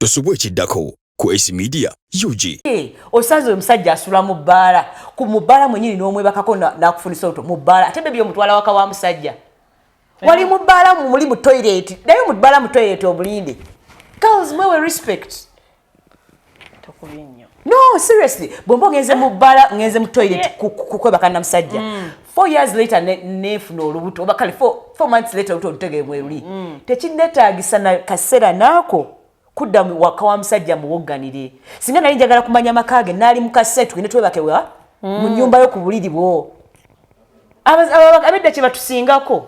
Tosubwa ekiddako ku Ace Media UG. Osanze oyo musajja asula mu bbaala, ku mu bbaala mwenyini n'omwebakako n'akufunisa oluto mu bbaala, ate bebi omutwala waka wa musajja. Wali mu bbaala, muli mu toilet, naye mu bbaala mu toilet omulinde. Girls, mwewe respect. Tokubye nnyo. No, seriously, bwemba ogenze mu bbaala, ngenze mu toilet kukwebaka na musajja, 4 years later nenfuna olubuto, oba kale 4 months later olubuto olutegere mweruli, tekinneetaagisa na kaseera naako kudda mu waka wa musajja muwogganire. Singa nali njagala kumanya maka ge, naali mu kaseera tugende twebake wa mu nnyumba yo ku buliri bwo. Abedda kye batusingako,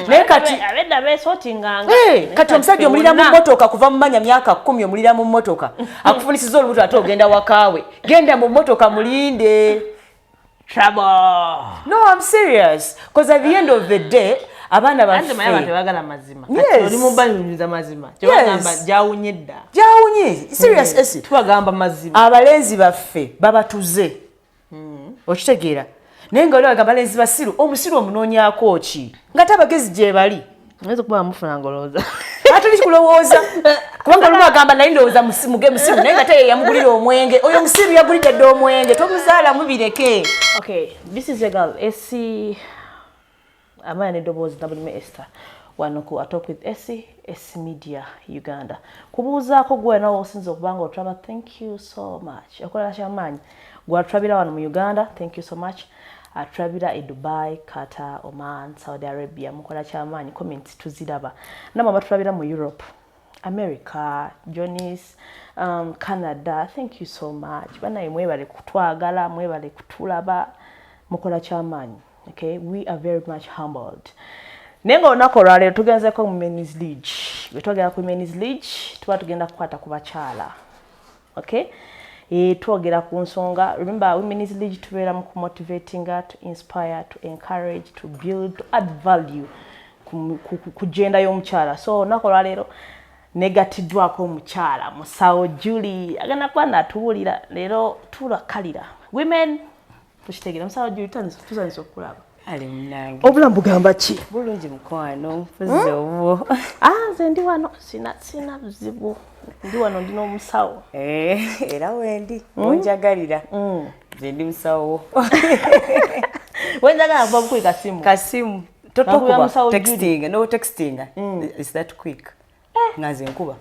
naye kati abedda beesortinganga. Hey, kati omusajja omulira mu mmotoka kuva mu manya myaka 10, omulira mu mmotoka, akufunisiza olubuto, ate ogenda wakaawe. Genda mu mmotoka mulinde. Trouble. No, I'm serious, because at the end of the day abaana Anti maye abantu baffe tebagala mazima. Yes. Kati oli mubanyumiza mazima, kyebagamba gyawunye dda. Gyawunye, serious esi. Tubagamba mazima. Abalenzi baffe babatuze, okitegeera? Naye nga oli bagamba abalenzi basiru, omusiru omunoonyaako ki nga te abagezi gye bali? Oyinza okuba wamufuna ngolowooza. Ate kulowooza, kubanga olumu agamba naye ndowooza muge musiru, naye nga te ye yamugulira omwenge. Oyo musiru yagulidde dda omwenge, tomuzaalamu, bireke. Okay, this is your girl Essie, amanya n'eddoboozi Nabulime Esther, wano ku A Talk with Essie, S Media Uganda. Kubuuzaako gwe nawe osinza okuba nga otulaba, thank you so much, okola kyamaanyi. Gwatulabira wano mu Uganda, thank you so much. Atulabira e Dubai, Qatar, Oman, Saudi Arabia, mukola kyamaanyi, comments tuziraba. Namwe abatulabira mu Europe, America, Jonis, Canada, thank you so much. Banaye mwebale kutwagala, mwebale kutulaba, mukola kyamaanyi. Okay, we are very much humbled. Naye nga olunaku olwaleero tugenzeko mu Women's League. Bwe twogera ku Women's League, tuba tugenda kukwata ku bakyala, okay? Twogera ku nsonga. Remember, Women's League tubeera mu kumotivatinga, to inspire, to encourage, to build, to add value ku genda y'omukyala. So olunaku olwaleero negatiddwako omukyala musawo Julie, agenda kuba natuwulira leero tulakalira women. Tukitegeera, musawo Julie, tusanyusa okulaba. Ali munange. Obulamu bugamba ki? Bulungi mukwano, mpuzi obwo. Ah, nze ndi wano, sina buzibu, ndi wano, ndi n'omusawo. Eh, era wendi wenjagalira, nze ndi musawo. Wenjagala kuba bukubi kasimu. Kasimu. Nakubira Totokuba musawo Julie. Texting no texting, is that quick nga nze nkuba.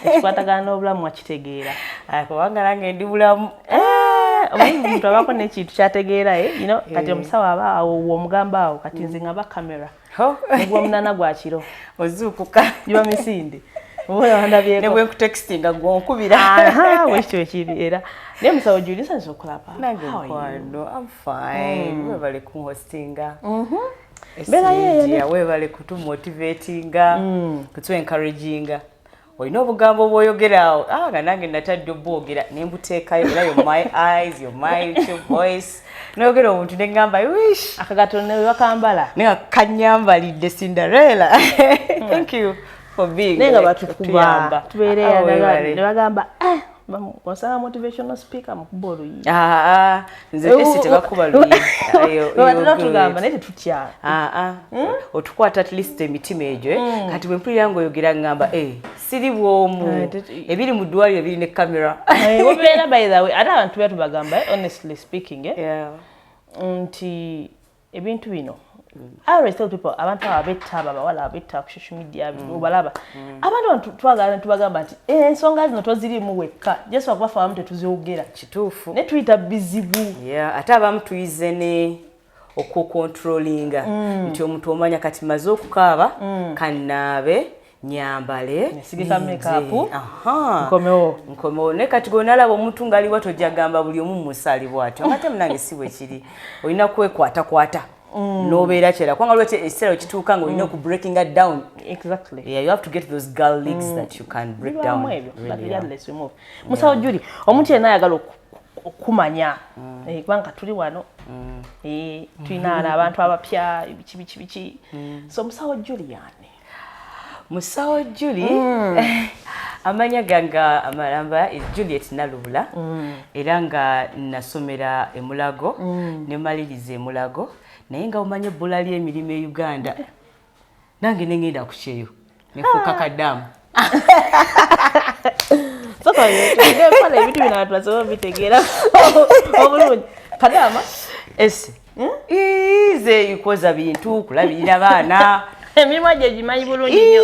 Ekikwatagana n'obulamu wakitegeera. Ah, kubanga nange ndi bulamu. Eh, omanyi omuntu abaako n'ekintu kyategeera, eh, kati omusawo aba awo womugamba awo, kati nze ngaba kamera. Ho. Negwa 8 gwa kiro. Ozuukuka. Giba misinde, oba wandabyeko. Ne bwe nkutextinga gwonkubira. Aha, bwekityo ekiri era. Naye musawo Julie, nsanyusa okulaba. Nange. How are you? Mukwano, I'm fine, webale kunhostinga. Mbeera yeeyo. Media, webale kutumotivatinga, kutu-encouraginga. Olina obugambo bw'oyogera awo, ah, nga nange natadde obwogera ne mbuteekayo, era you're my eyes, you're my your voice. Noyogera obuntu ne ŋŋamba, "Wish." Akagato ne bakambala. Naye nga kanyambalidde Cinderella. Thank you for being Naye nga there, batukuba kutuyamba. tubeereyo. Ah, webale. Ne bagamba, "Eh, osanga motivational speaker mukuba oluyi." Ah, ah, nze esi tebakuba luyi. Batera tugamba, naye tetutya. Ah, ah. Otukwata at least emitima egyo, eh. Kati bwe mpulira ng'oyogera ŋŋamba, eh, siri bwomu. Ebiri mu ddwaliro biri ne kamera. Bubeera, by the way, ate abantu tubeera tubagamba, honestly speaking, nti ebintu bino, I always tell people, abantu abo abetta, abo abawala abetta ku social media, obalaba abantu bano, twagala tubagamba nti, "Eh, ensonga zino tozirimu wekka, just wakuba ffe abamu tetuzyogera." Kituufu. Naye tuyita bizibu. Yeah, ate abamu tuyize ne okukontrolinga nti omuntu omanya kati maze okukaaba, kannaabe, nyambale, Nesigika ninde. Makeup. Aha. Nkomewo. Nkomewo. Naye kati gonalaba omuntu ng'aliwa, tojja gamba buli omu musaali bw'atyo, nga ate munange si bwe kiri. Olina kwekwatakwata n'obeera kyera, kubanga lwaki ekiseera wekituuka nga olina okubreakinga down. Yeah, you have to get those girl leagues that you can break down. Bibaamu ebyo, but Really, yeah. regardless, we move. Musawo Julie, omuntu yenna ayagala okumanya, kubanga tuli wano, tulina ano abantu abapya, biki biki biki, so musawo Julian? Musawo Julie, amanya gange amalamba is Juliet Nalubula, era nga nasomera emulago nemaliriza emulago, naye nga omanyi ebbula ly'emirimu e Uganda, nange nengenda ku kyeyo nefuuka kadaamu. Empala ebintu bino abantu basobola bitegeera obulungi. Kadama Esi ize kwoza bintu, kulabirira baana. Emirimu gye gimanyi bulungi nnyo.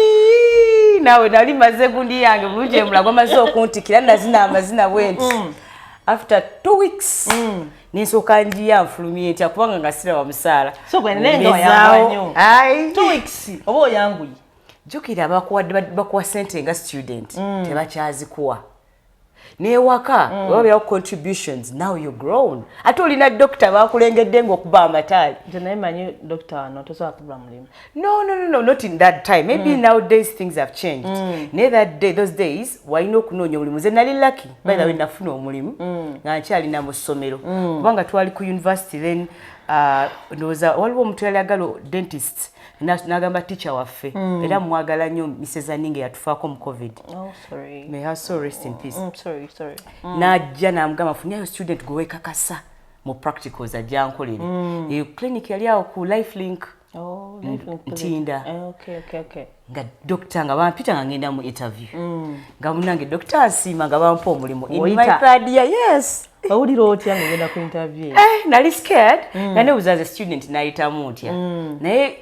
Naawe nali maze gundi yange bulungi, emulago maze okuntikira, nazina amazina bwe nti after 2 weeks nensooka njiya nfulumye ntya, kubanga nga siraba musaala. So gwe naye nga oyanguwa nnyo. Ai. 2 weeks oba oyanguye. Jjukira bakuwadde, bakuwa sente nga student, tebakyazikuwa newaka wabeerawo contributions. Now you grown, ate olina doctor bakulengedde nga okuba amataali. Nze naye manyi dokita wano tosobola kubula mulimu. No, not in that time. Maybe nowadays things have changed. Naye that day, those days, walina okunoonya omulimu. Nze nali lucky, by the way, nafuna omulimu nga nkyalina mu ssomero, kubanga twali ku university then ndowooza waliwo omuntu yali agala dentist, n'agamba teacher waffe, era mwagala nnyo, Mrs Aninge, yatufaako mu COVID. Oh, sorry. May her soul rest in peace. Sorry, sorry. N'ajja n'amugamba, "Funyayo student gwe weekakasa mu practicals ajja nkolere." Eyo clinic yali awo ku Lifelink. Oh, Lifelink. Ntinda. Eh, okay. Nga dokita nga bampita nga ngenda mu interview, nga munange dokita ansiima, nga bampa omulimu in my Oyita. third year, yes. Owulira otya ng'ogenda ku interview? Eh, nali scared, nga nebuuza as a student nayitamu ntya, naye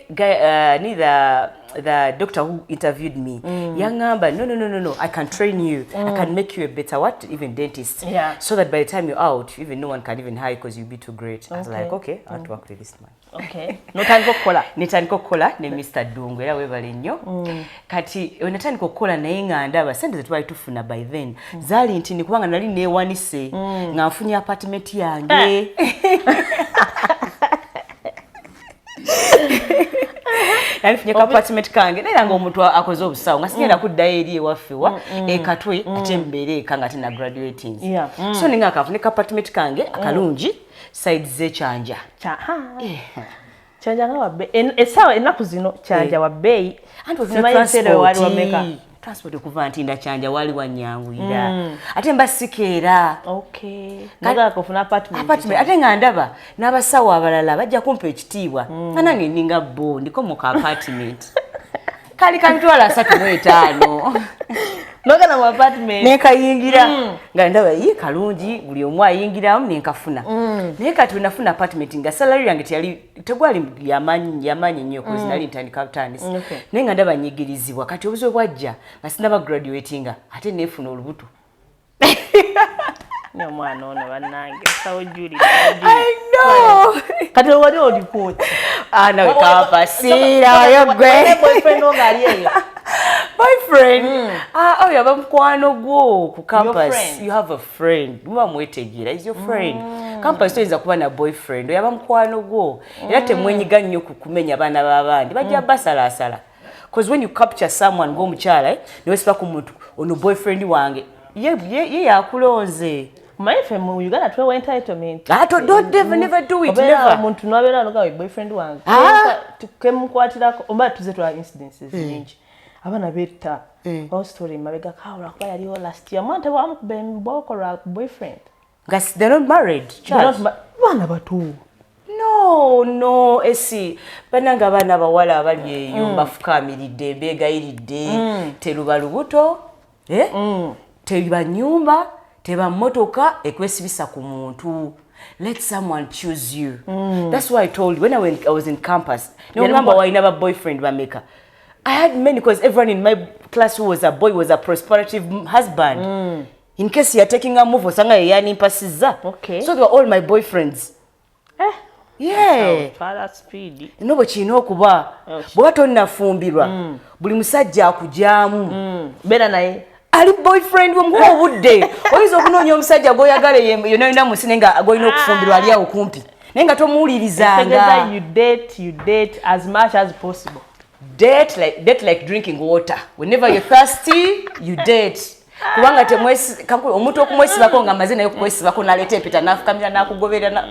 neither the doctor who interviewed me yaŋŋamba, "No, I can train you, I can make you a better what, even dentist, so that by the time you're out, even no one can even hire because you'll be too great." I was like, "Okay, I want to work with this man." Okay, notandika okukola. Netandika okukola ne Mr Ddungu, era weebale nnyo. Kati we natandika okukola naye nga ndaba sente zetwali tufuna by then zaali ntini, kubanga nali neewanise nga nfunye apartment yange. Nali nfunye ka apartment kange, naye nga omuntu akoze obusawo nga sigenda kuddayo eri ewaffe wa ekatwe, ate mbeere eka nga ate na graduating. So ninga kafune ka apartment kange akalungi, side z'ekyanja. Kyanja nga wabbe essaawa ennaku zino, Kyanja wa bbeeyi. Anti ofuna Simanyi ebiseera wali wameka. Transport okuva Ntinda Kyanja wali wanyanguyira, ate mba sikeera. Okay, nagala ofuna apartment. Apartment, ate nga ndaba n'abasawo abalala bajja kumpa ekitiibwa, nga nange ninga bo ndiko mu ka apartment kali ka 35,000. Nogenda mu apartment. Nekayingira nga ndaba ye kalungi, buli omu ayingiramu, nenkafuna. Naye kati bwe nafuna apartment nga salary yange teyali, tegwali yamanyi yamanyi nnyo, cause nali ntandika butandisi. Naye nga ndaba nyigirizibwa. Kati obuzibu bwajja nga sinaba graduatinga, ate neefuna olubuto. Ne omwana ono bannange, sawo Julie. I know. Kati wali olikooti? Ah, nawe kampasiirayo gwe. Boyfriend wo ng'ali eyo? Boyfriend, ah, oyo aba mukwano gwo ku campus. Friend. You have a friend, muba mwetegeera, is your friend. Campus toyinza kuba na boyfriend, oyo aba mukwano gwo, era temwenyiga nnyo ku kumenya baana b'abandi, bajja basalaasala, cause when you capture someone ng'omukyala, eh, newesiba ku muntu ono boyfriend wange, ye yakulonze. Omanyi ffe mu Uganda twewa entitlement. Ah, don't never, never do it. Obeera Never. omuntu nabeera noga boyfriend wange. Ah. Kemukwatirako oba tuze twa incidences nyingi, abaana betta awo story mabega kawula kuba yaliwo last year, omwana tebamukuba emboko lwa boyfriend. Nga they're not married. They're not Charles. Baana bato. No, esi bannange, abaana abawala abali eyo mbafukaamiridde, mbeegayiridde, teruba lubuto, eh? Teba nyumba, teba mmotoka ekwesibisa ku muntu. Let someone choose you. That's why I told you, when I was in campus, nogamba walina ba boyfriend bameka? I had many, because everyone in my class who was a boy was a prospective husband. In case you're taking a move, osanga yeyanimpasizza. So they were all my boyfriends. Eh, Yeah. twala speed. No, bwe kirina okuba, bw'oba tonnafumbirwa, buli musajja akujaamu beera naye. Ali boyfriend we, mukuba obudde. Oyinza okunoonya omusajja gw'oyagala yonna yonna mu nsi, naye nga gw'olina okufumbirwa ali awo kumpi, naye nga Tegeeza tomuwulirizanga. You date as much as possible. Date like drinking water. Whenever you're thirsty, you date, kubanga omuntu okumwesibako nga amaze naye okukwesibako, n'aleeta empeta, n'afukamira, n'akugoberera,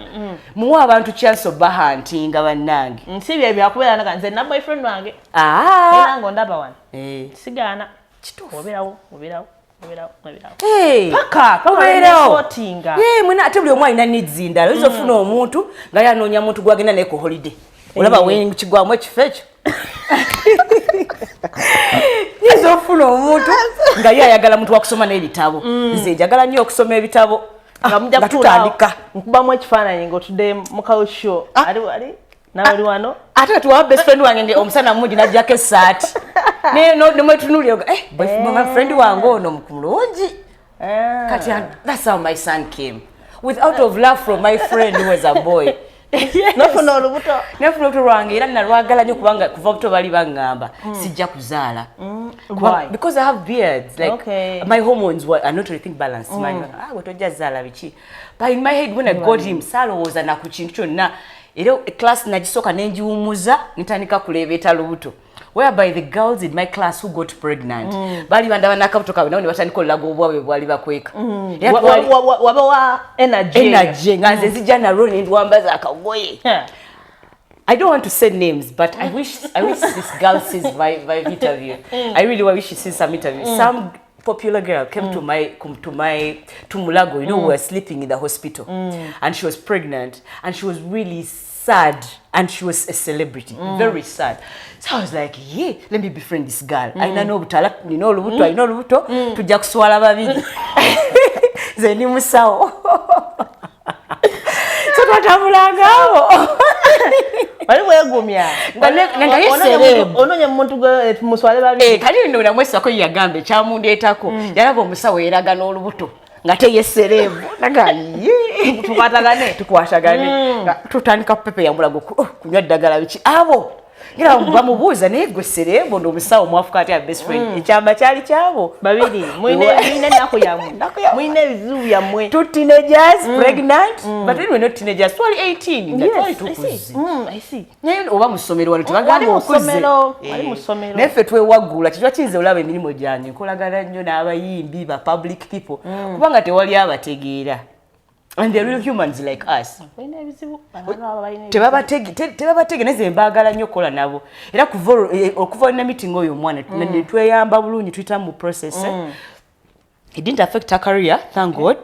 muwe abantu chance obahuntinga, bannange. Nsi bye byakubeera naga nze na boyfriend wange, Ah. era nga ondaba wano, Eh. sigaana. Kituufu. Obeerawo, obeerawo, obeerawo, obeerawo. Hey, Paka obeerawo. nesortinga. Eh, mwena ate buli omu alina needs ndala. Oyinza ofuna omuntu nga yanoonya muntu gwagenda naye ku holiday, olaba wekigwamu ekifo ekyo. Nyinza okufuna omuntu nga ye ayagala muntu wakusoma n'ebitabo. Nze njagala nnyo okusoma ebitabo. Nga mujja Nga kutuula awo, tutandika. Nkubamu ekifaananyi ng'otudde mu kawusho. Ali wali nawe oli wano. Ate kati waba best friend wange omusana mungi najjako essaati nemwetunuulira, eh, friend wange ono mulungi. Kati that's how my son came, with out of love from my friend who was a boy. Yes. Nofuna olubuto. Nafuna olubuto lwange era nalwagala nnyo kubanga kuva buto bali baŋŋamba sijja kuzaala. Why? Because I have beards, like my hormones are not really think balanced. Ah, we tojja zaala biki. But in my head, when I got him, saalowooza na ku kintu kyonna. Era class nagisooka nengiwummuza, ntandika kuleebeeta lubuto, whereby the girls in my class who got pregnant baali bandaba n'akabuto kaabwe, nabo ne batandika olulaga obwabwe bwali bakweka. Era Wabawa energy. Energy nga nze nzija nalwo nendwambaza akagoye. I don't want to say names, but I wish this girl sees my interview. I really wish she sees some interview. Some popular girl came to my come to my to Mulago. We were sleeping in the hospital, and she was pregnant, and she was really sad, and she was a celebrity, very sad. So I was like, "Yeah, let me befriend this girl." I know butala, nina olubuto, alina olubuto, tujja kuswala babiri. Nze ndi musawo. So twatambulanga awo. Wali weegumya. Nga ye celeb. Onoonya muntu gwe muswale babiri. Eh, kali nno namwesako yagamba ekyamundeetako yalaba omusawo yeraga n'olubuto nga teye celeb, naga ye Tukwatagane. Tukwatagane. Nga tutandika pepe yamulago oh, kunywa ddagala biki abo ngira bamubuuza, naye gwe celeb ndi omusawo mwafuka ati best friend? Ekyamba kyali kyabo. Babiri mulina ennaku yammwe. Ennaku yammwe. Mulina ebizibu byammwe. Two teenagers pregnant, but anyway, not teenagers, twali 18 nga twali Yes, I see. tukuze. I see. Naye oba mu ssomero wano Wali tebagamba mu okuze. ssomero, wali mu ssomero. Naye ffe twewaggula kikiwa kiyinza olaba emirimu gyange nkolagana nnyo n'abayimbi ba public people kubanga tewali abategeera and they're real humans like us. Balina ebizibu, abantu abo balina ebizibu. Tebabatege naye nze mbaagala nnyo okukola nabo era okuva olina meeting oyo omwana ne tweyamba bulungi, tuyita mu process, eh. It didn't affect her career, thank God,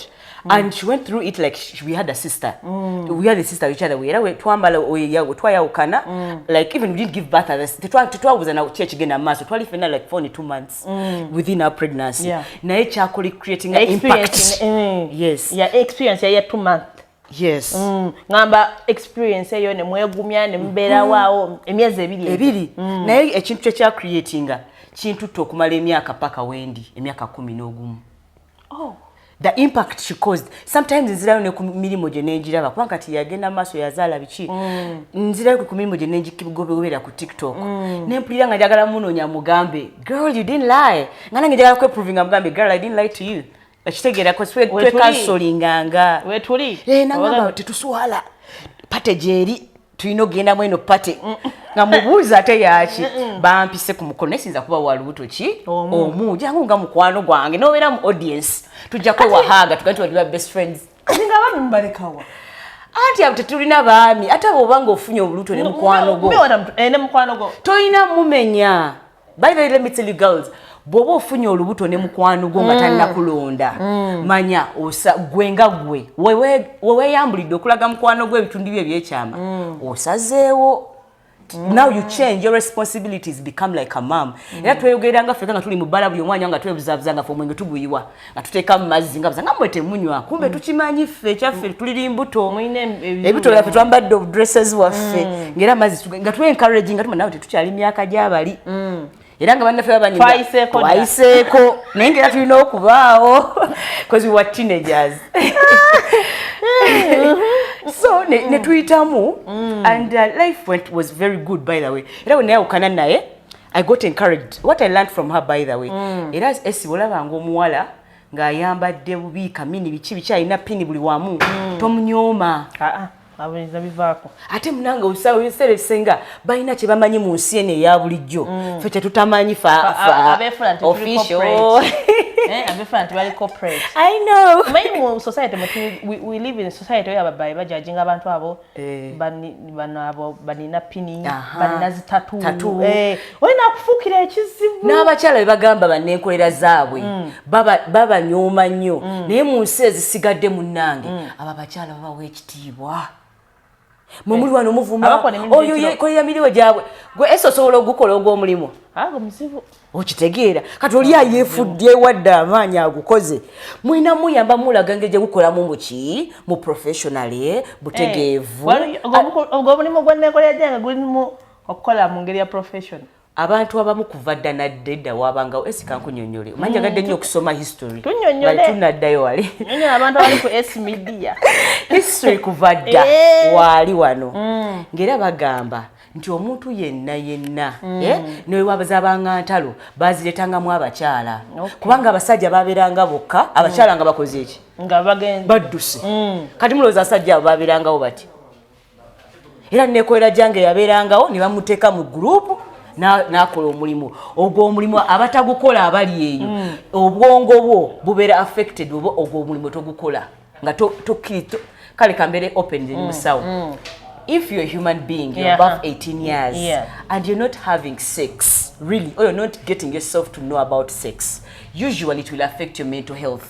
and she went through it like we had a sister, we had a sister each other. Era twambala twayawukana, like even we didn't give birth at tetwabuuza na ki ekigenda mu maaso. Twali fenna like for only 2 months within our pregnancy. Naye kyakola creating an impact. Experience, Yes. Ya experience ya 2 month. Yes. Ngamba experience eyo ne mwegumya ne mubeerawo awo emyezi 2 egyo. Ebiri, naye ekintu kyekya creatinga kintutte okumala emyaka paka wendi emyaka 11. Oh. The impact she caused, sometimes nzirayo ne ku mirimu gye nenjiraba kubanga kati yagenda maaso yazaala biki, nzirayo ku mirimu gye nenjigobera ku TikTok nempulira nga njagala munoonya mugambe, "Girl, you didn't lie." Nga nange njagala kweprovinga mugambe, "Girl, I didn't lie to you." Ekitegeera Wetuli. twekansolinganga. Wetuli. Eh, nagamba tetuswala, party gyeri tulina okugendamu eno party nga mubuuza ate yaki bampise ku mukono, naye sinza kuba wa lubuto ki. Omu. Omu jangu nga mukwano gwange nobeera mu audience, tujja kwewahaaga tugambe nti bali ba best friends. Kati nga abaami mubalekawa? Anti abo tetulina baami, ate abo obanga ofunye olubuto ne mukwano gwo, Ne mukwano gwo. Tolina mumenya. By the way, let me tell you girls, bw'oba ofunye olubuto ne mukwano gwo nga talina kulonda, manya osa gwe nga gwe weweeyambulidde okulaga mukwano gwo ebitundu bye ebyekyama, osazeewo. Now you change your responsibilities, become like a mom. Era tweyogeranga ffeka nga tuli mu bbala buli omwanya nga twebuzabuza nga ffe omwenge tuguyiwa nga tuteeka mu mazzi nga buza nga mmwe temunywa, kumbe tukimanyi ffe ekyaffe tuliri mbuto. Mulina ebizibu. Ebito byaffe twambadde obudresses waffe ng'era amazzi nga twe encouraging nga tuma nawe tetukyali myaka gy'abali era nga bannaffe babanyumya. Twayiseeko dda. Twayiseeko naye ng'era tulina okubaawo because we were teenagers, so ne tuyitamu and life was very good, by the way. Era bwe nayawukana naye, I got encouraged. What I learned from her, by the way, era esi olabanga omuwala ng'ayambadde bubi kamini biki biki alina pini buli wamu, tomunyooma. Aa, abo bivaako. Ate munange obusawo ebiseera ebisinga balina kye bamanyi mu nsi eno eya bulijjo ffe kyetutamanyi fa Abeefula nti tuli official. corporate. Eh, abeefula nti bali corporate. I know. Manyi mu society we live in a society where ababayi bajudginga abantu abo bano abo balina pini, balina zi tattoo. Tattoo. Eh, olina akufuukira ekizibu. N'abakyala be bagamba bannenkolera zaabwe babanyooma nnyo, naye mu nsi ezisigadde munnange abo abakyala babawa ekitiibwa. Mwe muli wano muvuma Abakola emirimu oyo gy'ekiro. yekolera mirimu gyabwe. Gwe ese osobola ogukola ogw'omulimu? Ago muzibu. Okitegeera? Kati oli ayeefudde ewadde amaanyi agukoze, mulina muyamba, mulaga engeri gye gukolamu muki mu professional butegeevu. Ogwo omulimu gwa nekolera gyange gulimu okukola mu ngeri ya profession. Abantu abamu kuva dda nadda edda wabangawo esika nkunyonyole, omanyi njagadde nnyo okusoma history. Tunnyonnyole. Bali tunaddayo wali. Nyonyola abantu abali ku S Media. History kuva dda waali wano ng'era bagamba nti omuntu yenna yenna newabazaabanga ntalo bazireetangamu abakyala, kubanga abasajja babeeranga bokka, abakyala nga bakoze eki? Nga bagenda. Badduse. Kati mulowooza abasajja abo babeerangawo bati? Era nekolera gyange yabeerangawo ne bamuteeka mu gurupu n'akola omulimu ogwo. Omulimu abatagukola abali eyo, obwongo bwo bubeera affected oba ogwo omulimu togukola nga kale kambeere open ndi musawo. If you're a human being, you're above 18 years and you're not having sex really, or you're not getting yourself to know about sex, usually it will affect your mental health.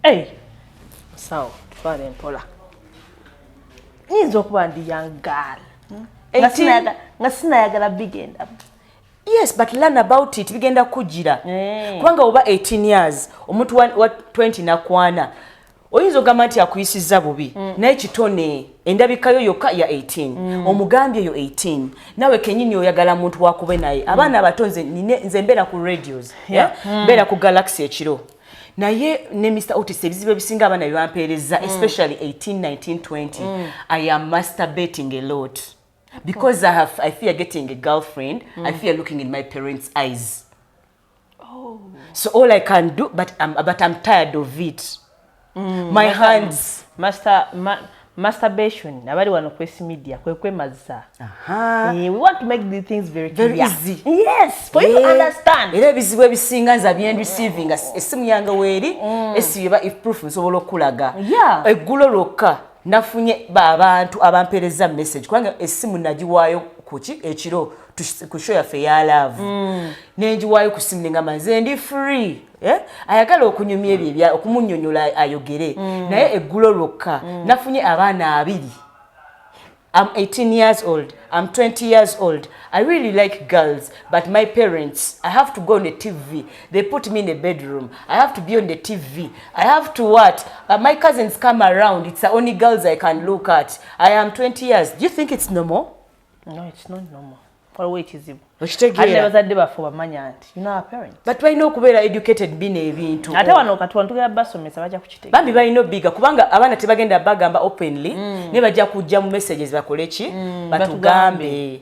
Hey, musawo, tutwale mpola. Nyinza okuba ndi young girl nga 18 nga sinayagala bigenda. Yes, but learn about it, bigenda kugira. Kubanga oba 18 years, omuntu wa 20 nakwana, oyinza ogamba nti akuyisizza bubi, naye kitone endabikayo yokka ya 18, omugambye yo 18, nawe kenyini oyagala muntu wakube naye. Abaana abato, nze nze mbeera ku radios, yeah? Mbeera ku Galaxy ekiro, naye ne Mr Otis, ebizibu ebisinga abaana bye bampeereza, especially 18, 19, 20, "I am masturbating a lot because I fear getting a girlfriend. I fear looking in my parents' eyes. So all I can do, but I'm tired of it. My hands." Masturbation, abali wano ku S Media, kwe kwemazza. Aha. Eh, we want to make the things very Very clear. easy. Yes, for you to understand. Era ebizibu ebisinga nze byenreceivinga, essimu yange weeri, esiba if proof nsobola okulaga. Eggulo lwokka nafunye abantu abampeereza message, kubanga essimu nagiwaayo kuki ekiro ku show yaffe eya love, nengiwaayo ku simu nengamba nze ndi free, eh? Ayagala okunyumya ebyo okumunyonyola ayogere. Naye eggulo lwokka nafunye abaana abiri. "I'm 18 years old. I'm 20 years old. I really like girls, but my parents, I have to go on the TV. They put me in the bedroom. I have to be on the TV. I have to what? My cousins come around. It's the only girls I can look at. I am 20 years." Do you think it's normal? No, it's not normal. Waliwo ekizibu. Ate Okitegeera? bazadde baffe bamanya nti you know our parents. But balina okubeera educated bino ebintu. Ate wano kati wano tugenda basomesa, bajja kukitegeera. Bambi balina obiga, kubanga abaana tebagenda bagamba openly, naye bajja kujja mu messages bakole ki? Batugambe.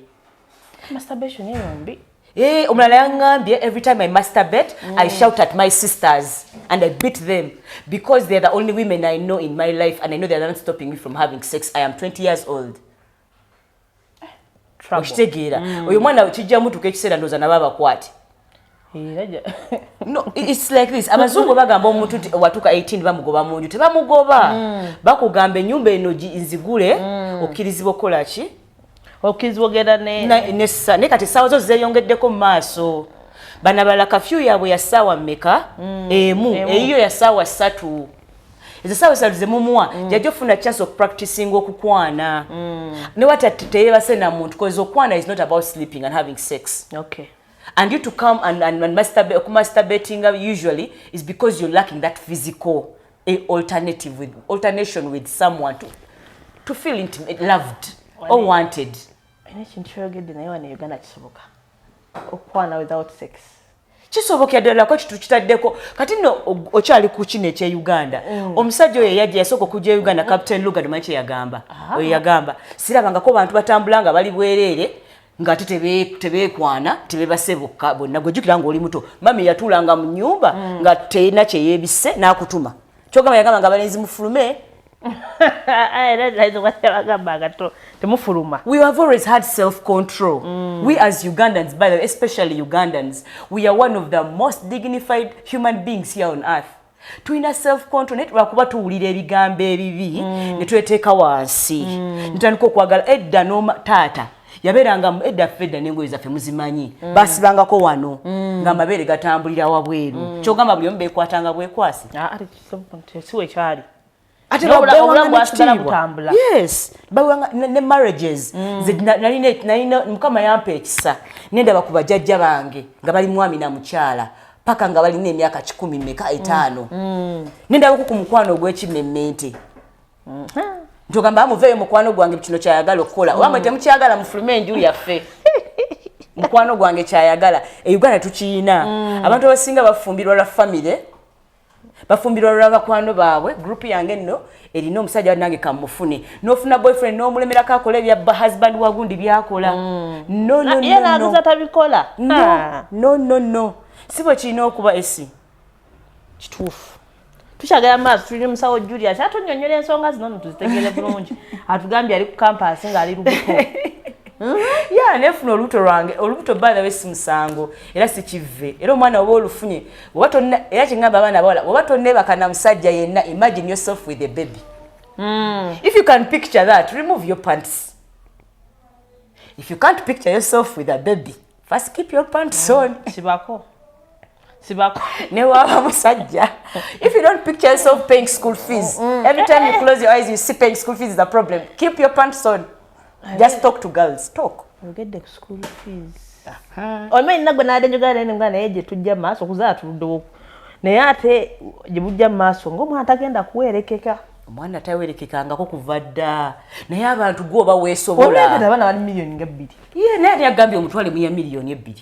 Masturbation eyo mbi. Eh, omulala yaŋŋambye, "Every time I masturbate, I shout at my sisters and I beat them because they're the only women I know in my life and I know they're not stopping me from having sex. I am 20 years old." Trouble. Okitegeera? Oyo mwana kijja mutuuka ekiseera ndowooza nabo abakwate. Era No, it's like this. Abazungu bagamba omuntu nti watuuka 18 bamugoba mu nju. Tebamugoba, bakugamba ennyumba eno nzigule, okkirizibwa okukola ki? Okkirizibwa ogenda ne Naye kati essaawa zo zeeyongeddeko mu maaso. Bano abalala kafyu yaabwe ya ssaawa mmeka? Emu. Emu. Eyiyo ya ssaawa 3. Ezo ssaawa 3 zemumuwa, jajja ofuna chance of practicing okukwana ne wati teyebase na muntu, cause okwana is not about sleeping and having sex. And you to come and masturbate, okumasturbating usually is because you're lacking that physical alternative with alternation with someone to feel intimate, loved or wanted. Alina ekintu kyoyogedde, naye wano e Uganda kisoboka okukwana without sex? Kisobokera ddala ko kitu kitaddeko. Kati nno okyali ku kino ekyeuganda, omusajja oyo eyajja yasooka okujja e Uganda, Captain Lugard, omanyi kyeyagamba? Oyo yagamba, "Sirabangako bantu batambula nga bali bwereere ng'ate tebeekwana, tebebase bokka bonna." Gwejjukira ng'oli muto, mami yatuulanga mu nnyumba nga terina kyeyeebisse n'akutuma. Kyogamba yagamba nga abalenzi mufulume. Era bagamba nga temufuluma. We have always had self-control. We as Ugandans, by the way, especially Ugandans, we are one of the most dignified human beings here on earth. Tulina self-control, naye lwakuba tuwulira ebigambo ebibi ne tweteeka wansi, netutandika okwagala. Edda n'oma taata yabeeranga edda ffe edda n'engoye zaffe muzimanyi, basibangako wano ng'amabeere gatambulira wabweru. Kyogamba buli omu beekwatanga bwekwasi. Ah, ate kisoboka nti si wekyali. Ate Naye babewanga obulamu bwasigala n'ekitiibwa. butambula. Yes, bawanga ne marriages. Nze nalina Mukama yampa ekisa, nendaba ku bajjajja bange nga bali mwami na mukyala paka nga balina emyaka 100 meka 5. Nendabako ku mukwano ogw'ekimemmente. Ntogamba muveeyo mukwano gwange kino kyayagala okukola, oba mwe temukyagala mufulume enju yaffe. Mukwano gwange kyayagala. E Uganda tukiyina. Abantu abasinga bafumbirwa lwa famire, bafumbirwa lwa bakwano baabwe. Group yange nno erina omusajja nange kamufune, n'ofuna boyfriend n'omulemerako akola ebya husband wa gundi byakola. No, no, Ye no, no. naguza tabikola. No, no, no, no, si bwe kirina okuba esi. Kituufu. Tukyagala maaso, tulina omusawo Julius atunyonyola ensonga zino nno tuzitegeere bulungi. Atugambye ali ku campus ng'ali lubuto. Ya, nefuna olubuto lwange. Olubuto, by the way, si musango era si kive. Era omwana oba olufunye oba tonna, era kyengamba abaana abawala, oba tonneebaka na musajja yenna, imagine yourself with a baby. If you can picture that, remove your pants. If you can't picture yourself with a baby, first keep your pants on. Sibako, sibako. Newaba musajja, if you don't picture yourself paying school fees, every time you close your eyes you see paying school fees is a problem, keep your pants on. Just talk to girls, talk. Ogedde ku school fees, omanyi nagwe nadde njogera naye nemugamba naye gye tujja mu maaso okuzaala tuluddewo, naye ate gye bujja mu maaso ng'omwana tagenda kuwerekeka. Omwana tawerekekangako kuva dda, naye abantu gwe oba weesobola. Olwekati abaana bali miliyoni nga 2. Ye naye ate yagambye omutwale mu ya miliyoni 2.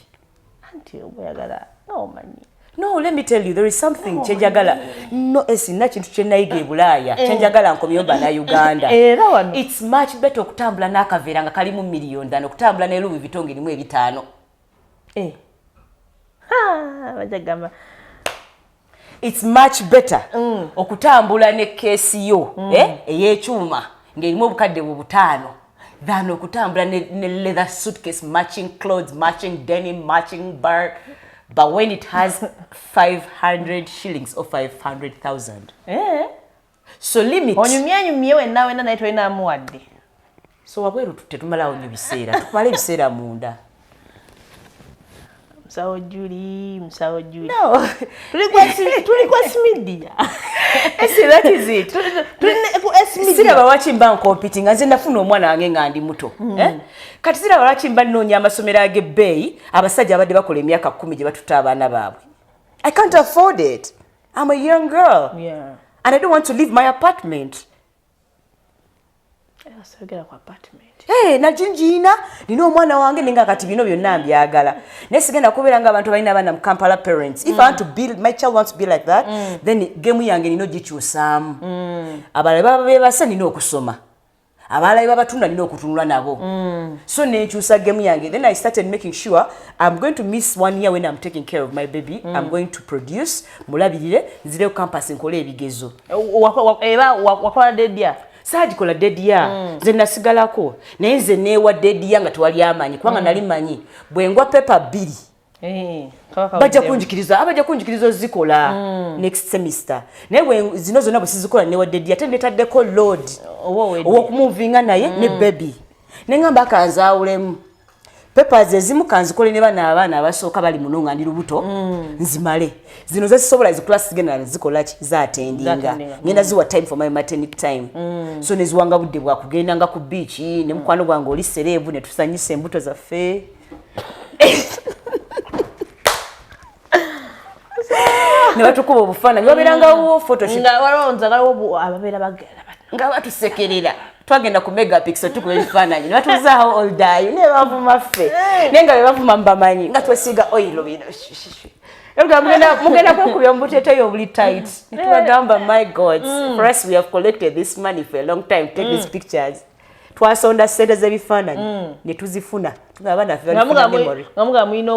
Anti oba oyagala omanyi. No, let me tell you, there is something kyenjagala. No, esina kintu kyenayiga e Bulaaya kyenjagala nkomyeyo Bannayuganda. Era wano. It's much better okutambula n'akaveera nga kalimu miliyoni than okutambula ne Louis Vuitton erimu 5. Eh. Ha, bajja kugamba. It's much better okutambula ne keesi yo ey'ekyuma ng'erimu obukadde bwe 5 than okutambula ne leather suitcase, matching clothes, matching denim, matching bar, but when it has 500 shillings or 500,000. Eh. So limit. Onyumyanyumye wenna wenna naye tolinamuwadde. So wabweru tetumalawo nnyo biseera, tukumala ebiseera munda. Musawo Juli, musawo Juli. No. Tuli kwa media. Esi, that is it. Tuli ku S Media. Siraba lwaki mba ncompetinga. Nze nafuna omwana wange nga ndi muto, eh? Kati siraba lwaki mba nnoonya amasomero ag'ebbeeyi, abasajja abadde bakola emyaka 10 gye batuta abaana baabwe. I can't afford it. I'm a young girl and I don't want to leave my apartment. Sogera ku apartment. Hey, najinjiina nina omwana wange nenga kati bino byonna mbyagala, naye sigenda kubeera nga abantu balina abaana mu Kampala parents. If I want to be, my child wants to be like that, then game yange nina ogikyusaamu. Abalala baba bebasa nina okusoma, abalala be babatunda nina okutunula nabo. So nenkyusa game yange. Then I started making sure I'm going to miss one year when I'm taking care of my baby. I'm going to produce, mulabirire, nzireyo campus nkole ebigezo. Era wakola dead year? Saagikola dead year. Nze nasigalako, naye nze neewa dead year nga tewali amanyi, kubanga nali manyi bwe ngwa paper 2 Eh, kaba bajja kaweddemu. kunjikiriza, abajja kunjikiriza ozikola next semester. Naye zino zonna bwe sizikola, newa dead year, ate netaddeko load Oba owedde. ow'okumuvinga naye ne baby, neŋŋamba kanzaawulemu papers ezimu, kanzikole ne bano abaana abasooka bali muno nga ndi lubuto, nzimale. Zino zezisobola zi class zigenda zikola ki, zattendinga. Zattendinga. Ngenda ziwa time for my maternity time. So neziwanga budde bwakugendanga ku beach ne mukwano gwange oli celeb, ne tusanyusa embuto zaffe, ne batukuba obufaananyi, wabeerangawo photoshoot. Nga waliwo nze waliwo ababeera bagala Nga batusekerera, twagenda ku Megapix tukuba ebifaananyi ne batubuuza, "How old are you?" Ne bavuma ffe, naye nga be bavuma mbamanyi, nga twesiiga oil bino. Mugenda kwekubya mu buteeteeyi obuli tight. Ne tubagamba, "My God, for us, we have collected this money for a long time. Take these pictures." Twasonda sente z'ebifaananyi ne tuzifuna. Tugamba abaana baffe balifuna memory. Nga mugamba mulina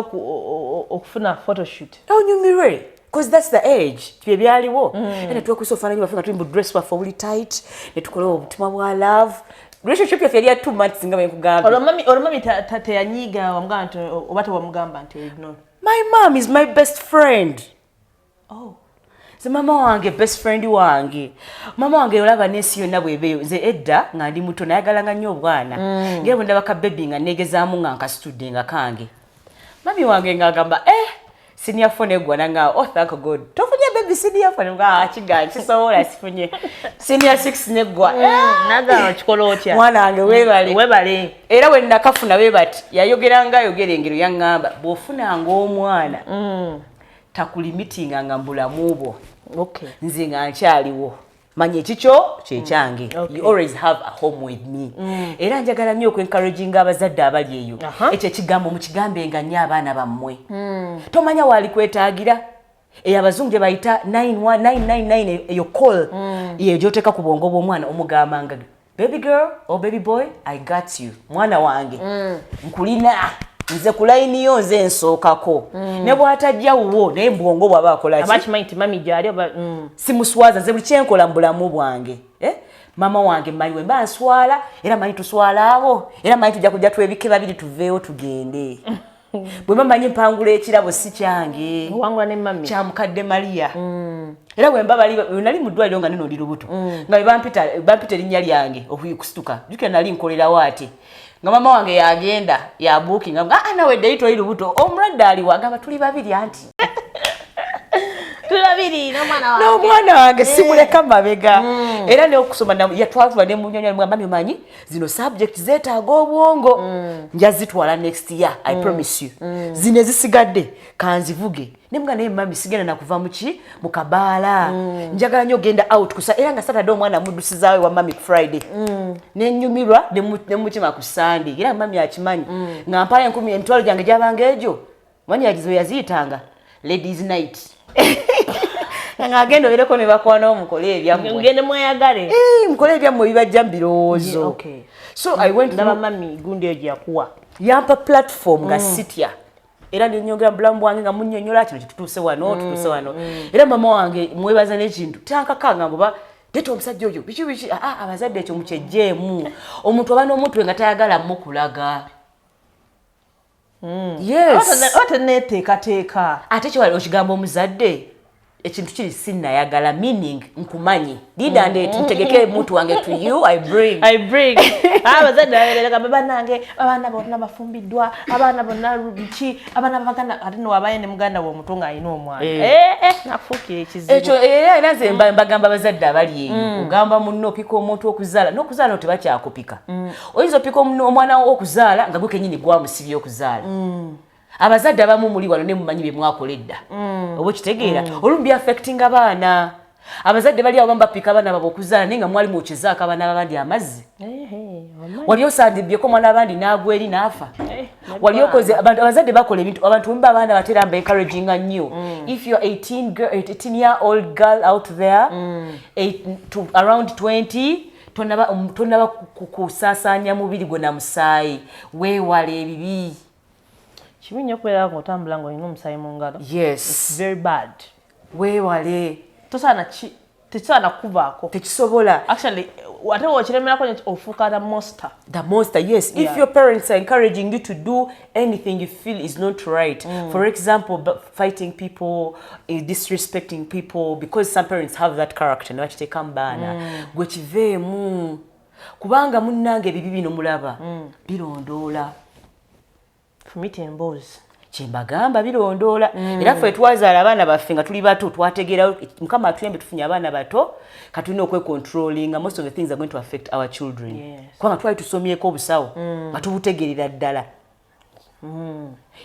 okufuna photoshoot. Onyumirwe, because that's the age bye byaliwo. Era netwekusa obufaananyi bwaffe nga tuli mu dress bwaffe obuli tight, ne tukola obutima bwa love. Relationship yaffe yali ya 2 months, nga bwe nkugambye. Olwo mami teyanyiiga wamugamba nti oba tewamugamba nti no? My mom is my best friend. Oh. Nze mama wange best friend wange. Mama wange olaba n'ensi yonna bwebeeyo. Nze edda nga ndi muto nayagalanga nnyo obwana, ngera bwe ndaba ka baby nga neegezaamu nga nkasitudde nga kange. Mami wange ng'agamba, "Eh, senior four negwana," nga, "Oh, thank God, tofunye baby." ABCD F nga kiga kisobola sifunye senior 6 neggwa. Nagano kikola otya? Mwana wange weebale. Webale. Era we nakafuna bwe bati yayogeranga ayogera engero yaŋŋamba bw'ofunanga omwana takulimitinganga mu bulamu bwo. Nze nga nkyaliwo, manya ekikyo kyekyange. You always have a home with me. Era njagala nnyo okwencouraginga abazadde abali eyo. Ekyo ekigambo mukigambenga nnyo abaana bammwe. Tomanya waali kwetaagira. Eyo abazungu gye bayita 91999, eyo call yeyo gyoteeka ku bwongo bw'omwana, omugambanga, "Baby girl or baby boy, I got you. Mwana wange, nkulina nze ku layini yo, nze nsookako." Ne bw'atajja wuwo, naye mbwongo bw'aba akola ki? Aba akimanyi nti mami gyali oba Simuswaza. Nze buli kyenkola mu bulamu bwange, eh? Mama wange mmanyi we mba nswala, era manyi tuswala abo, era manyi tujja kujja twebike babiri tuveewo tugende. Bwe mba manyi mpangula ekirabo, si kyange. Owangula ne mami. Kya mukadde Mariya. Era bwe mba bali bwe nali mu ddwaliro nga nino ndi lubuto, nga bwe bampita erinnya lyange okusituka, jjukira nali nkolerawo, ate nga mama wange yagenda yabuukinga nga, "Ah, nawe ddeyi toli lubuto, omulwadde aliwa?" Agamba, "Tuli babiri anti." Tuli babiri n'omwana wange. N'omwana wange simuleka mabega. Era neokusoma yatwatula nemunyonyola, mami, omanyi zino subject zeetaaga obwongo, nja zitwala next year, I promise you. Zino ezisigadde kanzivuge. Nemuga, "Naye mami, sigenda nakuva muki mu kabaala, njagala nnyo ogenda out kusa." Era nga Saturday omwana muddusizaawo wa mami ku Friday, nenyumirwa nemukima ku Sunday. Era mami akimanyi nga mpayo enkumi emitwalo gyange gyabanga egyo, manyi yagizo yaziyitanga ladies night, ng'agenda obereko ne bakwana, mukole ebyammwe. Ngende mweyagale. Eh, mukole ebyammwe ebibajja mu birowoozo. So I went Ndaba through, mami gundi eyo gye yakuwa. Yampa platform nga sitya, era nenyongera mu bulamu bwange nga munnyonnyola kino kitutuuse wano, tutuuse wano. Era mama wange mwebaza n'ekintu tankakanga mbuba leeta omusajja oyo biki biki. Aa, abazadde ekyo mukyejjeemu. Omuntu aba n'omuntu we nga tayagala mukulaga. Yes. Oba teneeteekateeka. Ate kyewali okigamba omuzadde ekintu kiri sinnayagala, meaning nkumanyi linda ndeeti ntegeke muntu wange, to you I bring. I bring. Abazadde babeerera gamba, "Bannange, abaana bonna bafumbiddwa, abaana bonna biki, abaana babaganda." Ate nowabayo ne muganda we omuto ng'alina omwana. Eh, eh, nafuukira ekizibu. Ekyo era nze mbagamba abazadde abali eyo, ogamba munno opika omuntu okuzaala n'okuzaala no tebakyakupika. Oyinza opika omwana wo okuzaala nga gwe kenyini gwamusibye okuzaala. Abazadde abamu muli wano ne mumanyi bye mwakola edda, oba okitegeera, olumu byaffectinga abaana. Abazadde bali awo bamu bapika abaana babwe okuzaala, naye nga mwali mwokezaako abaana babandi amazzi. Wali osandibyeko omwana abandi n'agwa eri n'afa? Wali okoze abazadde bakola ebintu. Abantu bwe muba abaana batera mba encouraginga nnyo, if you're 18 girl, 18 year old girl out there, to around 20, tonaba kusaasaanya mubiri gwe na musaayi, weewala ebibi. Kibi nnyo okubeera ng'otambula ng'olina omusaayi mu ngalo. Yes. Very bad. Weewale. Tosaana ki, tekisaana kukuvaako. Tekisobola. Actually, ate wokiremerako nyo ofuuka the monster. The monster, yes. If your parents are encouraging you to do anything you feel is not right, for example, fighting people, disrespecting people, because some parents have that character, ne bakiteeka mu baana, gwe kiveemu, kubanga munnange ebibi bino mulaba birondoola. Fumita emboozi. Kyembagamba, birondoola. Era ffe twazaala abaana baffe nga tuli bato, twategeera. Mukama atuyambe tufunye abaana bato, katulina okwecontrollinga. Most of the things are going to affect our children. Kubanga twali tusomyeko obusawo nga tubutegerera ddala,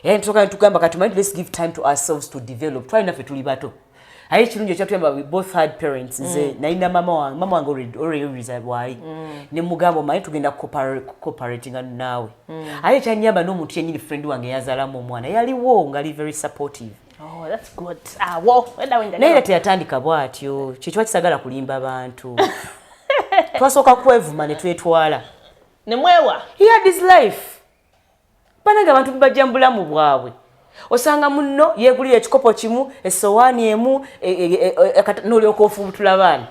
era netusooka netugamba kati let's give time to ourselves to develop. Twali naffe tuli bato, aye ekirungi ekyatuyamba, we both had parents. Nze nalina mama wange, mama wange already bwali, ne mugamba, "Omanyi tugenda cooperatinga naawe." Aye ekyanyamba n'omuntu yennyini, friend wange yazaalamu omwana, yaliwo ngaali very supportive. Oh, that's good. Awo wenda wenda. Naye era teyatandika bw'atyo, kyekiba kisagala kulimba bantu. Twasooka kwevuma ne twetwala. Ne mwewa. He had his life. Banange, abantu bajja mu bulamu bwabwe, osanga munno yeegulira ekikopo kimu, essowaani emu, n'olyoka ofubutula abaana.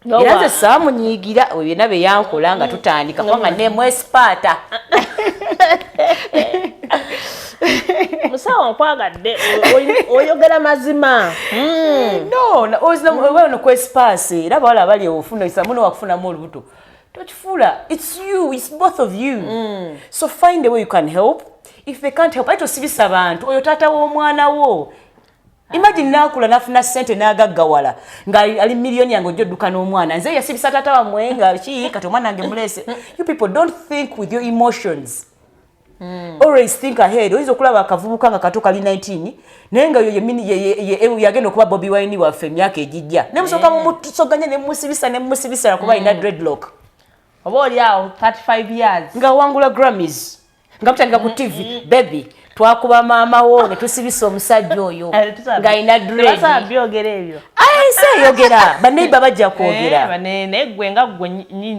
Era nze saamunyiigira byonna bye yankola nga tutandika, kubanga nemwesipaata. Musawo, nkwagadde, oyogera mazima. No, oba ono kwesipaasi. Era abawala abali ofuna muno wakufunamu olubuto, tokifuula, it's you, it's both of you. So find a way you can help. If they can't help, aye tosibisa bantu. Oyo taata w'omwana wo Imagine nakula nafuna sente n'agaggawala nga ali miliyoni yange, ojja odduka n'omwana. Nze yasibisa taata wammwe nga ki, kati omwana wange mulese. You people don't think with your emotions. Always think ahead. Oyinza okulaba akavubuka nga kato kali 19, naye nga yo yagenda okuba Bobi Wine waffe emyaka egijja, nemusooka mumutusoganya nemusibisa nemusibisa kuba alina dreadlock. Oba oli awo 35 years. Nga wangula Grammys, nga mutandika ku TV, "Baby, twakuba maama wo ne tusibisa omusajja oyo ng'alina dread." Byogera ebyo. Ensi eyogera, baneiba bajja kwogera. Naye gwe nga gwe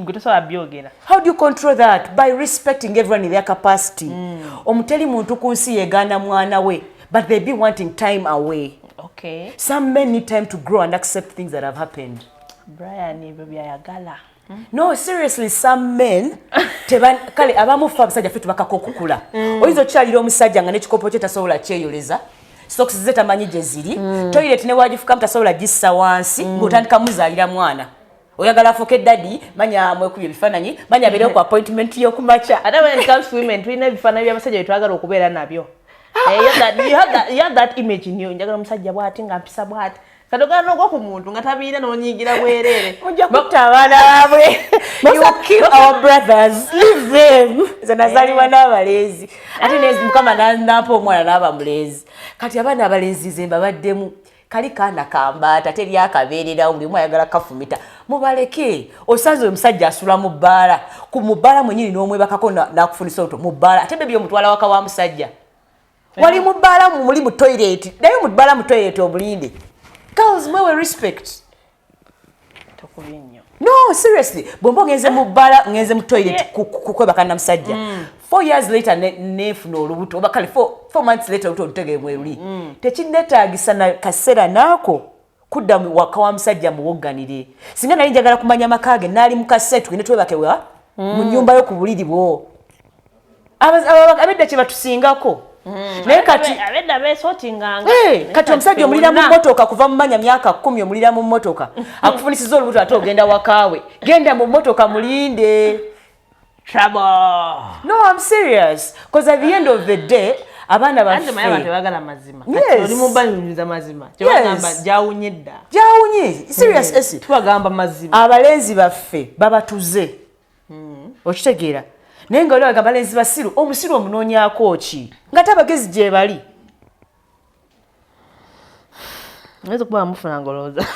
gwe tosobola byogera. How do you control that? By respecting everyone in their capacity. Omuteri muntu ku nsi yegaana mwana we, but they be wanting time away. Some men need time to grow and accept things that have happened. Brian ebyo byayagala. No, seriously, some men kale abamu ffe abasajja ffe tubakako okukula. Oyinza okukyalira omusajja nga n'ekikopo kye tasobola kyeyoleza, socks ze tamanyi gye ziri, toilet ne wagifukamu tasobola gissa wansi, ng'otandika muzaalira mwana. Oyagala afuuke daddy, manya mwekubye ebifaananyi, manya abeerewo ku appointment y'okumakya. Ate when it comes to women, tulina ebifaananyi by'abasajja bye twagala okubeera nabyo. You have that image in you. Njagala omusajja bw'ati, nga mpisa bw'ati. Kati ogala n'ogwa ku muntu nga tabiina, n'onyigira bwereere. Mujja kutta abaana baabwe. You kill our brothers, leave them. Nze nazaalibwa n'abalenzi, ate Mukama nampa omwana n'aba mulenzi. Kati abaana abalenzi nze mbabaddemu kali kaana kambaata, teri akabeererawo, buli omu ayagala kafumita. Mubaleke. Osanze omusajja asula mu bbaala, ku mu bbaala mwenyini n'omwebakako n'akufunisa oluto mu bbaala, ate bebi omutwala waka wa musajja. Wali mu bbaala, muli mu toilet, naye mu bbaala mu toilet omulinde. Girls, mwewe respect. Tokubye nnyo. No, seriously, bwemba ogenze mu bbaala, ngenze mu toilet kukwebaka na musajja, 4 years later nefuna olubuto, oba kale 4 months later olubuto olutegere mweruli, tekinneetaagisa na kaseera naako kudda waka wa musajja muwogganire. Singa nali njagala kumanya maka ge, naali mu kaseera tugende twebake wa mu nnyumba yo ku buliri bwo. Abedda kye batusingako. Naye kati abedda beesootinganga. Kati omusajja omulira mu mmotoka kuva mu manya myaka 10, omulira mu mmotoka, akufunisiza olubuto, ate ogenda wakaawe. Genda mu mmotoka mulinde. Trouble. No, I'm serious, because at the end of the day abaana Anti manyi abantu baffe tebagala mazima. Yes. Kati oli mubanyumiza mazima, kyebagamba gyawunye dda. Gyawunye, serious esi. Tubagamba mazima. Abalenzi baffe babatuze, okitegeera? Naye nga oliwaga abalenzi basiru, omusiru omunoonyaako ki nga te abagezi gye bali? Oyinza okuba wamufuna ng'olowooza.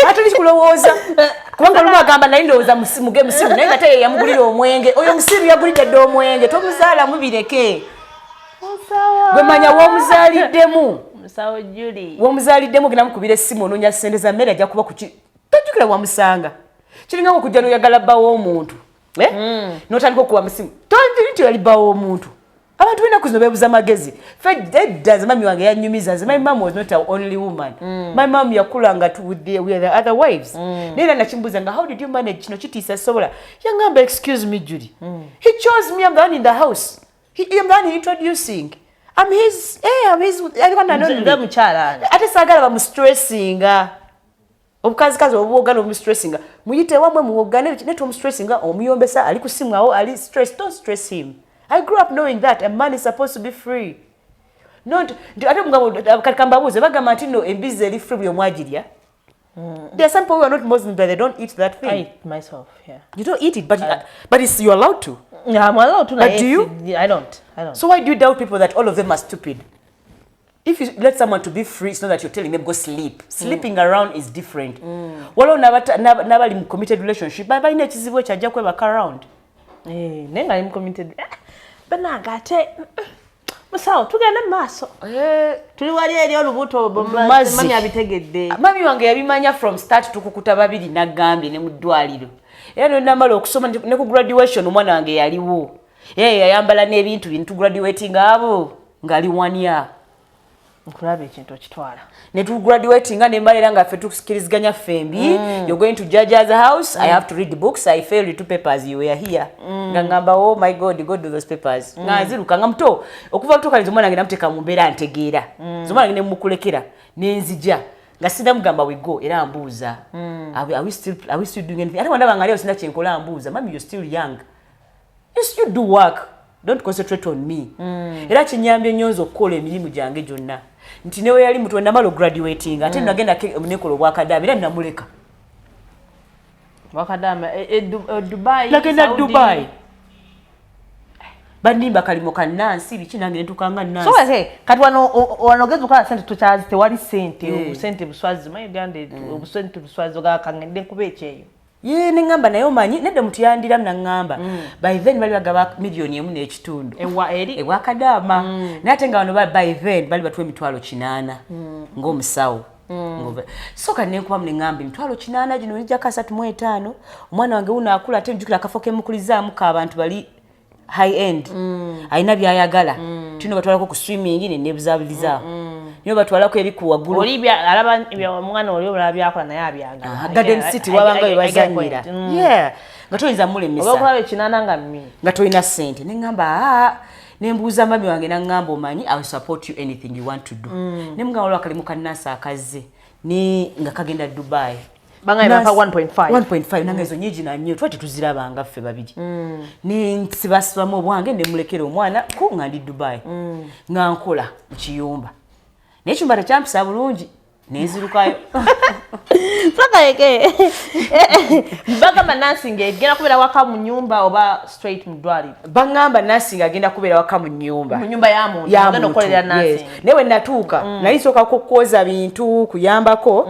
Ate kulowooza, kubanga olumu agamba naye ndowooza muge musiru, naye nga te ye yamugulira omwenge. Oyo omusiru yagulidde dda omwenge, tomuzaalamu, bireke. Gwe manya w'omuzaaliddemu. Musawo Juli. W'omuzaaliddemu, ogenda mukubira essimu, onoonya ssente za mmere, ajja kuba kuki tojjukira wamusanga. Kiringa okujja n'oyagala bba w'omuntu, eh? N'otandika okuwa musimu, tonti nti yali bba w'omuntu. Abantu b'ennaku zino beebuza magezi. Ffe edda, nze mami wange yanyumiza, nze my mom was not our only woman. My mom yakula nga with the other wives. Naye era nakimbuuza nga, "How did you manage? Kino kitiisa, sobola." Yangamba, "Excuse me, Judy, he chose me. I'm the one in the house. I'm the one he introducing. I'm his, eh, I'm his I don't know." Nze mukyala. Ate saagala bamustressinga, obukazikazi obuwogana obumustressinga. Muyite wamwe muwogane, naye tomustressinga, omuyombesa ali ku simu awo ali stress. Don't stress him. I grew up knowing that a man is supposed to be free. Not ate mugabo. Kati kambabuuze, bagamba nti no embizi eri free, buli omu agirya. There are some people who are not Muslims, but they don't eat that thing. I eat myself, yeah. You don't eat it, but it's, you're allowed to. Yeah, I'm allowed to. But do you? I don't. I don't. So why do you doubt people that all of them are stupid? If you let someone to be free, it's not that you're telling them go sleep. Sleeping around is different. Waliwo n'abali mu committed relationship balina ekizibu ekyo, ajja kwebaka around. Eh, naye nga ali mu committed. Eh, bannange, ate musawo, tugende mu maaso. Tuli wali eri olubuto. Mazzi. Mami abitegedde. Mami wange yabimanya from start, tukukuta babiri, naggambye ne mu ddwaliro. Era nonamala okusoma ne ku graduation omwana wange yaliwo. Era yayambala n'ebintu bye netugraduating abo ng'ali one year. Nkulaba ekintu okitwala. Ne tugraduatinga, nemala era nga ffe tukiriziganya ffembi. You're going to Jaja's house. I have to read books. I failed two papers, you were here. Nga ngamba, "Oh my God, go do those papers." Nga nziruka nga muto okuva lutukaliza omwana wange, namuteeka mu mbeera ntegeera. Nze omwana wange nemukulekera nenzija nga sinamugamba we go, era ambuuza, Are we still doing anything?" Ate wandaba nga aliwo sina kyenkola, ambuuza, "Mami, you're still young, you still do work." Don't concentrate on me. Era kinyambye nnyo nze okukola emirimu gyange gyonna, nti newe yali muto, namala ograduating, ate nagenda nekola obwakadaama, era namuleka. Wakadama Dubai? Nagenda Saudi. Dubai, banimba kalimo ka nansi biki, nange netukanga nansi. So okay, kati wano wano ogeza okukola sente tukyazi, tewali sente. Obusente buswazi mu Uganda, obusente buswazi, ogaa kangende nkuba ekyeyo. Ye neŋŋamba, naye omanyi nedda omuntu yandiramu naŋŋamba, by then bali bagaba 1.5 miliyoni. Ewa eri? Ewakadaama. Naye ate nga wano by then bali batuwa 800,000 ng'omusawo. So kati nenkubamu neŋŋamba, 800,000 gino nijjako 35, omwana wange wuno akula, ate njukira akafo kemukulizaamu ka abantu bali high end, alina byayagala, tulina batwalako ku swimming, nenebuzabulizaako niyo batwalako eri ku waggulu. Oli alaba omwana oli olaba byakola naye abyagala. Aha, Garden City wabanga we bazannyira. Yeah, nga toyinza mulemesa. Oba okulaba 800 nga mmi. Nga tolina ssente. Neŋŋamba, aa, nembuuza mami wange, naŋŋamba, omanyi, I will support you anything you want to do. Nemugamba, waliwo akalimu kannansi akazze ne nga kagenda Dubai. Bangaye bampa 1.5. 1.5, nange ezo nyingi nannyo, tuba tetuzirabanga ffe babiri. Nensibasibamu obwange, nemulekera omwana ku nga ndi Dubai, nga nkola mu kiyumba, naye ekyumba tekyampisa bulungi, nenzirukayo. Sakayeke, bagamba nursing egenda kubeera waka mu nyumba oba straight mu ddwaliro? Baŋŋamba nursing agenda kubeera waka mu nyumba. Mu nyumba ya muntu? Ya ogenda muntu, okukolerera yes. nursing. Naye we natuuka, nali nsooka kukwoza bintu, kuyambako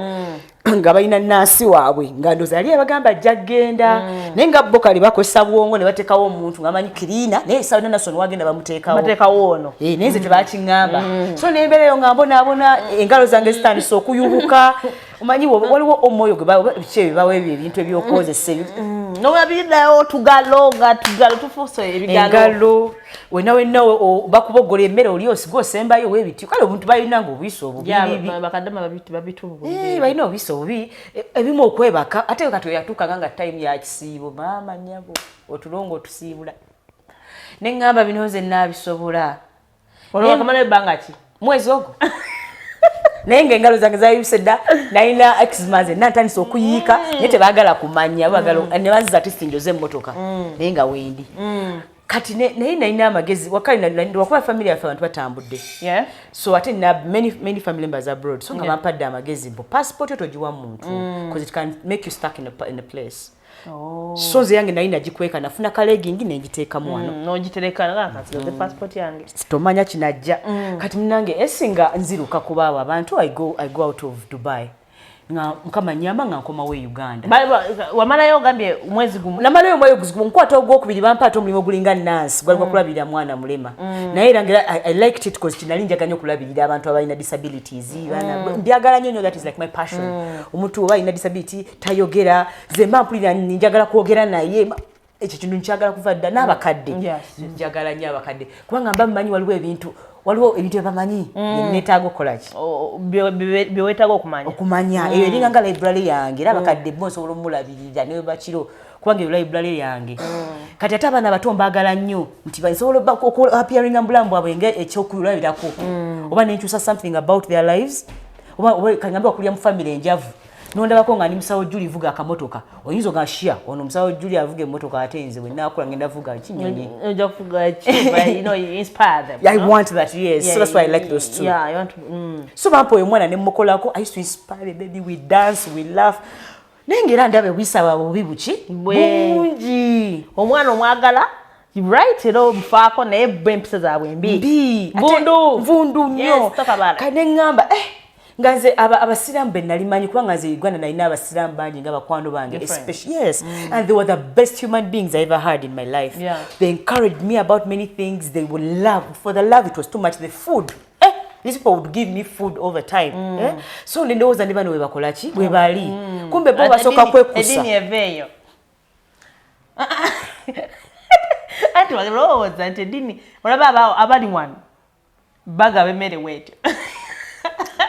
nga balina nansi waabwe, nga ndooza yali abagamba ajja kgenda, naye nga bo kale bakozesa bwongo ne bateekawo omuntu ng'amanyi cleaner, naye esawa nasono wagenda bamuteekawo. Bateekawo ono. Eh, naye nze tebakiŋŋamba, so nembeera eyo nga mbonaabona, engalo zange zitandise okuyubuka. Omanyi waliwo omwoyo gwe biki ebyo bawa, ebyo ebintu ebyokwozesa ebyo. Nolabirirayo otugalo, nga tugalo tufuuse ebigalo. Engalo wenna wenna bakubogola emmere, oli osiga osembayo webiti, kale obuntu balina nga obuyisa obubibibi. Bakadama babitubugulira. Eh, balina obuyisa obubi. Ebimu okwebaka, ate kati oyatuukanga nga time ya kisiibo, maama nyabo, otulongo otusiibula, neŋŋamba bino nze naabisobola? Olwo wakamala ebbanga ki? Mwezi ogwo, naye nga engalo zange zayibise dda, nalina eczema, nze natandise okuyiika, naye tebaagala kumanya, baagala ne banziza ati sinjoze emmotoka, naye nga wendi kati naye nalina amagezi wakali wakuba family yaffe abantu batambudde. So ate nina many, many family members abroad, so nga bampadde amagezi mbu passport yo togiwa muntu because it can make you stuck in a place. Oh. So nze yange nali nagikweka, nafuna kalegging nengiteekamu wano. N'ogitereka nga kansigaze passport yange. Tomanya kinajja. Kati munange esinga nziruka kubaawo abantu, I go out of Dubai nga Mukama nyamba nga nkomawo e Uganda. Wamalayo ogambye omwezi gumu? Namalayo omwezi gumu, nkwata ogwokubiri bampa ate omulimu ogulinga nansi, gwali gwakulabirira mwana mulema, naye era nga I liked it because kinali njagala nnyo okulabirira abantu abalina disabilities. Baana mbyagala nnyo nnyo, that is like my passion. Omuntu oba alina disability tayogera, nze mba mpulira njagala kwogera naye. Ekyo kintu nkyagala kuva dda n'abakadde. Njagala nnyo abakadde kubanga mba mmanyi waliwo ebintu byebamanyi byeneetaaga okukolaki. Bye weetaaga okumanya. Okumanya eyo eringa nga library yange, era abakadde bo nsobola omulabirira ne bakiro kubanga eyo library yange. Kati ate abaana abato mbaagala nnyo nti nsobola appearinga mu bulamu bwabwe nga ekyokulabirako, oba nenkyusa something about their lives, oba kangambe wakulya mu family enjavu, nondabako nga ndi musawo Juli vuga akamotoka, oyinza oga shia ono musawo Juli avuga emmotoka, ate nze bwe naakula ngenda vuga kinyonyi. Ojja kufuga ki, but, you inspire them. I No? want that, yes. So that's why I like those two. Yeah, you want to. So bampa oyo omwana nemukolako. I used to inspire the baby, we dance, we laugh, naye ngaera ndaba obuyisa bwabwe bubi buki bungi. Omwana omwagala, right, era omufaako, naye bo empisa zaabwe mbi. Mbi. Ate Vundu. nvundu nnyo. Yes, talk about it. Kale neŋŋamba, eh, nga nze abasiraamu be nali manyi, kubanga nze Uganda nalina abasiraamu bangi nga bakwano bange. Your friends. Especially, yes, and they were the best human beings I ever had in my life. They encouraged me about many things. They would love, for the love it was too much. The food, eh, these people would give me food all the time, eh? So nendowooza ne bano bwe bakola ki bwe bali, kumbe bo basooka kwekusa. Eddiini eveeyo. Anti balowooza nti eddiini, olaba abali wano bagaba emmere bwetyo.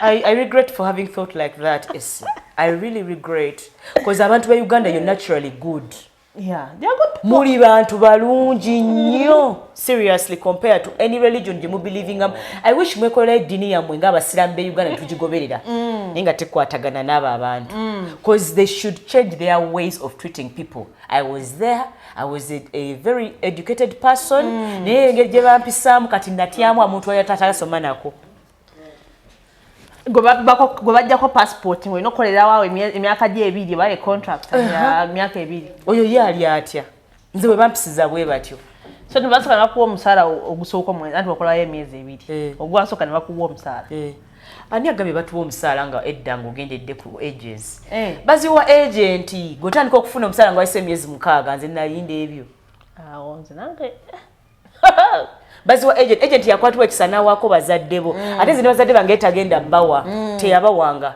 I regret for having thought like that, Essie. I really regret. Because abantu ba Uganda, you're naturally good. Yeah, they are good people. Muli bantu balungi nnyo, seriously, compared to any religion gye mubelievingamu. I wish mwekolera eddiini yammwe ng'abasiraamu b'e Uganda ne tugigoberera, naye nga tekwatagana n'abo abantu, because they should change their ways of treating people. I was there, I was a very educated person, naye engeri gye bampisaamu, kati natyamu omuntu atatasoma nako. Gwe bajjako passport ng'olina okukolera waawe emyaka gye 2, bale contract ya myaka 2. Oyo ye ali atya? Nze bwe bampisiza bwe batyo. So tebasooka ne bakuwa omusaala ogusooka omwezi, anti bakolayo emyezi 2. Ogwasooka ne bakuwa omusaala. Ani agambye batuwa omusaala nga edda ng'ogendedde ku agency? Eh. Baziwa agent. Gweotandika okufuna omusaala nga wayise emyezi 6. Nze nalinda ebyo. Awo nze nange. Baziwa agent. Agent yakwatibwa ekisa n'awaako bazadde bo. Ate nze ne bazadde bange tagenda bbawa, teyabawanga,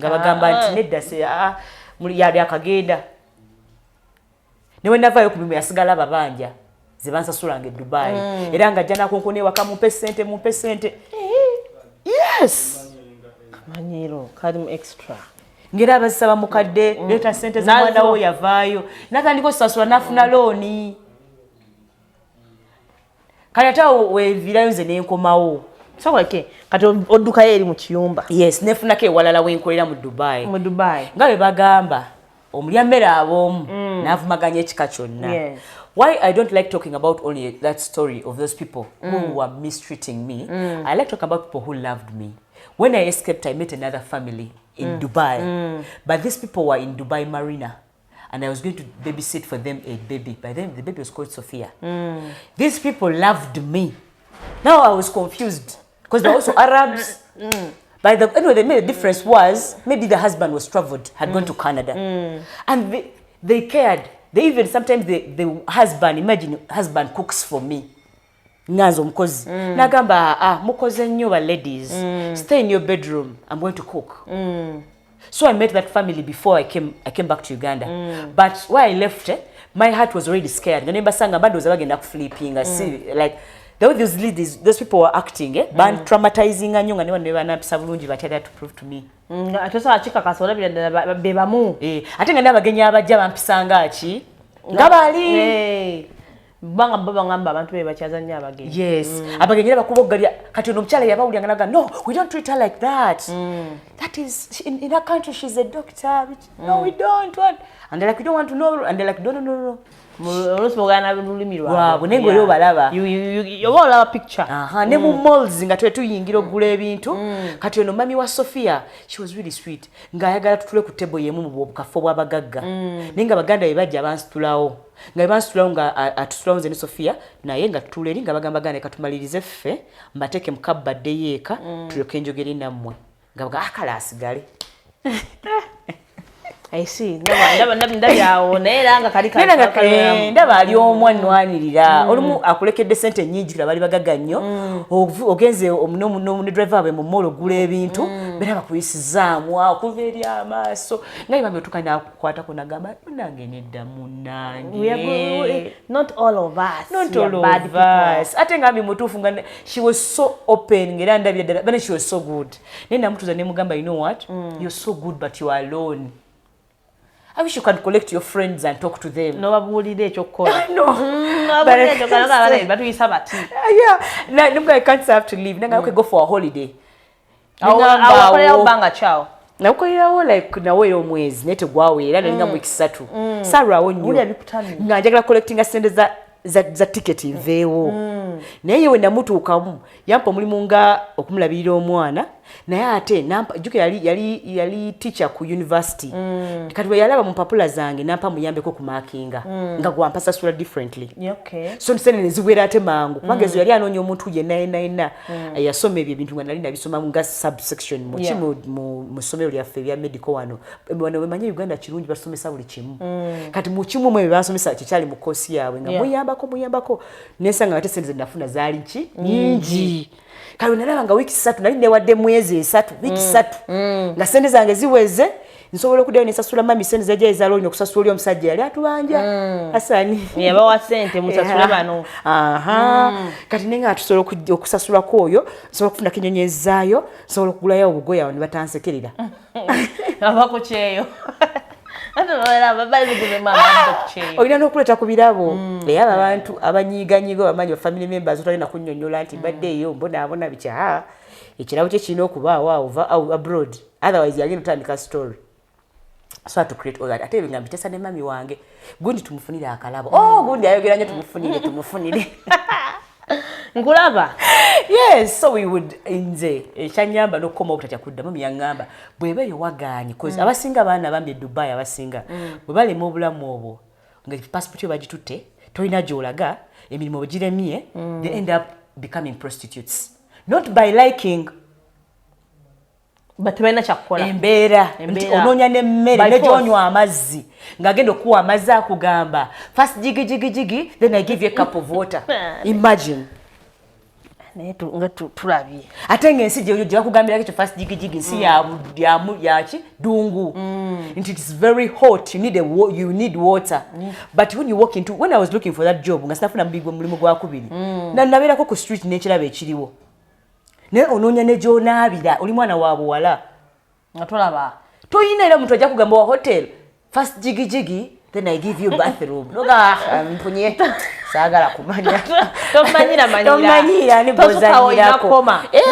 nga bagamba nti nedda, se aa, yali akagenda. Ne we navaayo ku mirimu, yasigala ababanja ze bansasulanga e Dubai, era nga ajja nakonkona ewaka, "Mumpe sente, mumpe sente." Yes. Kamanyiro kalimu extra. Ngera abazisaba mukadde, leeta sente z'omwana wo. Yavaayo natandika osasula, nafuna looni. Kale ate awo weviirayo nze nenkomawo. Sokoleke kati oddukayo eri mu kiyumba. Yes, nefunako ewalala wenkolera mu Dubai. Mu Dubai. Nga bwe bagamba, omulya mmere ab'omu n'avumaganya ekika kyonna. Why I don't like talking about only that story of those people who were mistreating me, I like talking about people who loved me. When I escaped, I met another family in Dubai, but these people were in Dubai Marina, and I was going to babysit for them a baby. By then the baby was called Sophia. These people loved me. Now I was confused because they're also Arabs. By the anyway, the difference was maybe the husband was traveled, had gone to Canada, and they cared. They even sometimes the husband, imagine, husband cooks for me. Nganze omukozi nagamba, "Ah, mukoze nnyo ba ladies, stay in your bedroom, I'm going to cook." So I met that family before I came back to Uganda. But why I left, my heart was already scared. Nga nembasanga mbadde bagenda kuflippinga. See, like the way those ladies, those people were acting, ban traumatizing nnyo, nga ne bano ne banampisa bulungi batya to prove to me. Nga tosobola kikakasa, olabira ddala be bamu. Eh, ate nga n'abagenyi abajja bampisanga ki nga bali. Eh, kubanga bo bagamba abantu be bakyaza nnyo abagenyi. Yes, abagenyi era bakubogalya. Kati ono omukyala yabawulira nga naga, "No, we don't treat her like that. That is in her country, she's a doctor. No, we don't want." And they're like, "We don't want to know." And they're like, "No, no, no, no." Oluusi boogana lulimi. Lwabwe, naye ng'oli obalaba. Oba olaba picture. Aha, ne mu malls nga twe tuyingira okugula ebintu. Kati ono mami wa Sophia, she was really sweet, ng'ayagala tutule ku table yemu mu bukafo bw'abagagga, naye nga baganda be bajja bansitulawo, nga bwe bansitulawo nga atusitulawo nze ne Sophia, naye nga tutula eri, nga bagamba gane katumalirize ffe, mbateeke mu kabba addeyo eka, tulyoke njogere nammwe, nga baga akala asigale. I see. Ndabye awo, naye era nga kali Naye nga ndaba ali omu annwanirira. Olumu akulekedde sente nnyingi, kira bali bagagga nnyo. Ogenze ne driver waabwe mu mall ogula ebintu, beera bakuyisizaamu okuva eri amaaso, nga yebambi otuuka nakukwatako nagamba, "Munange, nedda munnange." We are not all of us. Not We are all bad of people. us. Ate nga mbi mutuufu, nga she was so open, ng'era ndabye ddala bane, she was so good. Naye namutuuza ne mugamba, "You know what? You're so good, but you are alone. I wish you can collect your friends and talk to them." N'obabuulira ekyokukola. No. N'obabuulira ekyokukola, nga batuyisa bati. Yeah. Na, I can't have to leave. Nanga, okay, go for a holiday. Awo wakolerawo bbanga kyawo? Nakolerawo like naweera omwezi, naye tegwaweera, nalinga mu wiiki 3, saalwawo nnyo. Wulira bikutamye. Nga njagala collectinga sente za tiketi nveewo. Naye ye we namutuukamu yampa omulimu nga okumulabirira omwana, naye ate nampa, jjuka yali teacher ku university. Kati bwe yalaba mu mpapula zange, nampa muyambeko ku markinga, nga gwampa sasula differently. So sente neziwera ate mangu, kubanga ezo yali anoonya omuntu yenna yenna yenna yasoma ebyo ebintu, nga nali nabisoma nga subsection muki mu ssomero lyaffe ebya medical wano. Wano wemanye Uganda kirungi, basomesa buli kimu. Kati mu kimu mu ebyo basomesa kikyali mu kosi yaabwe, nga muyambako nensanga ate sente zenafuna zaali ki nyingi. Kale nalaba nga wiiki 3, nali newadde mwezi 3, wiiki 3, nga sente zange ziweze, nsobola okuddayo nensasula mami sente zajja ezalooni, okusasula oli omusajja yali atubanja, Hasani. Yabawa sente, musasule bano. Aha, kati naye nga tusobola okusasulako oyo, nsobola okufunako ennyonyi ezaayo, nsobola okugulayo obugoye awo ne batansekerera. Aba ku kyeyo. Ate Olina n'okuleeta ku birabo. Naye abo abantu abanyiiganyiiga bamanyi ba family members, otalina kunnyonnyola nti mbadde eyo mbonaabona bikya, ekirabo kye kirina okubaawo awo ova abroad, otherwise yagenda otandika story. So I had to create all that. Ate ebyo nga mbiteesa ne mami wange, gundi tumufunire akalabo, oh gundi ayogera nnyo, tumufunire, tumufunire. Nkulaba. Yes, so we would, nze ekyanyamba n'okukoma obutatya kudda, mami yaŋŋamba bw'eba eyo wagaanye, cause abasinga abaana bambi e Dubai, abasinga bwe balema obulamu obwo nga passport yo bagitutte, tolina gy'olaga, emirimu bwe giremye, they end up becoming prostitutes, not by liking. But tebalina kyakukola. Embeera nti Embeera. onoonya n'emmere By ne force. gyonywa amazzi, ng'agenda okuwa amazzi akugamba, "First jigi jigi jigi, then I give you a cup of water." Imagine. Naye nga tulabye. Ate ng'ensi gye bakugambirako ekyo, first jigi jigi, nsi yaki ddungu, nti it's very hot, you need water. But when you walk into, when I was looking for that job nga sinafuna mubigwe mulimu gwakubiri, nabeerako ku street n'ekirabo ekiriwo, naye onoonya ne gy'onaabira, oli mwana wa buwala. Nga tolaba. Toyina, era omuntu ajja kugamba wa hotel, "First jigi jigi, then I give you bathroom." Noga, "Mpunye, saagala kumanya." Tomanyira manyira. Tomanyira ani Tosuka olina gw'ozannyirako. koma. Eh,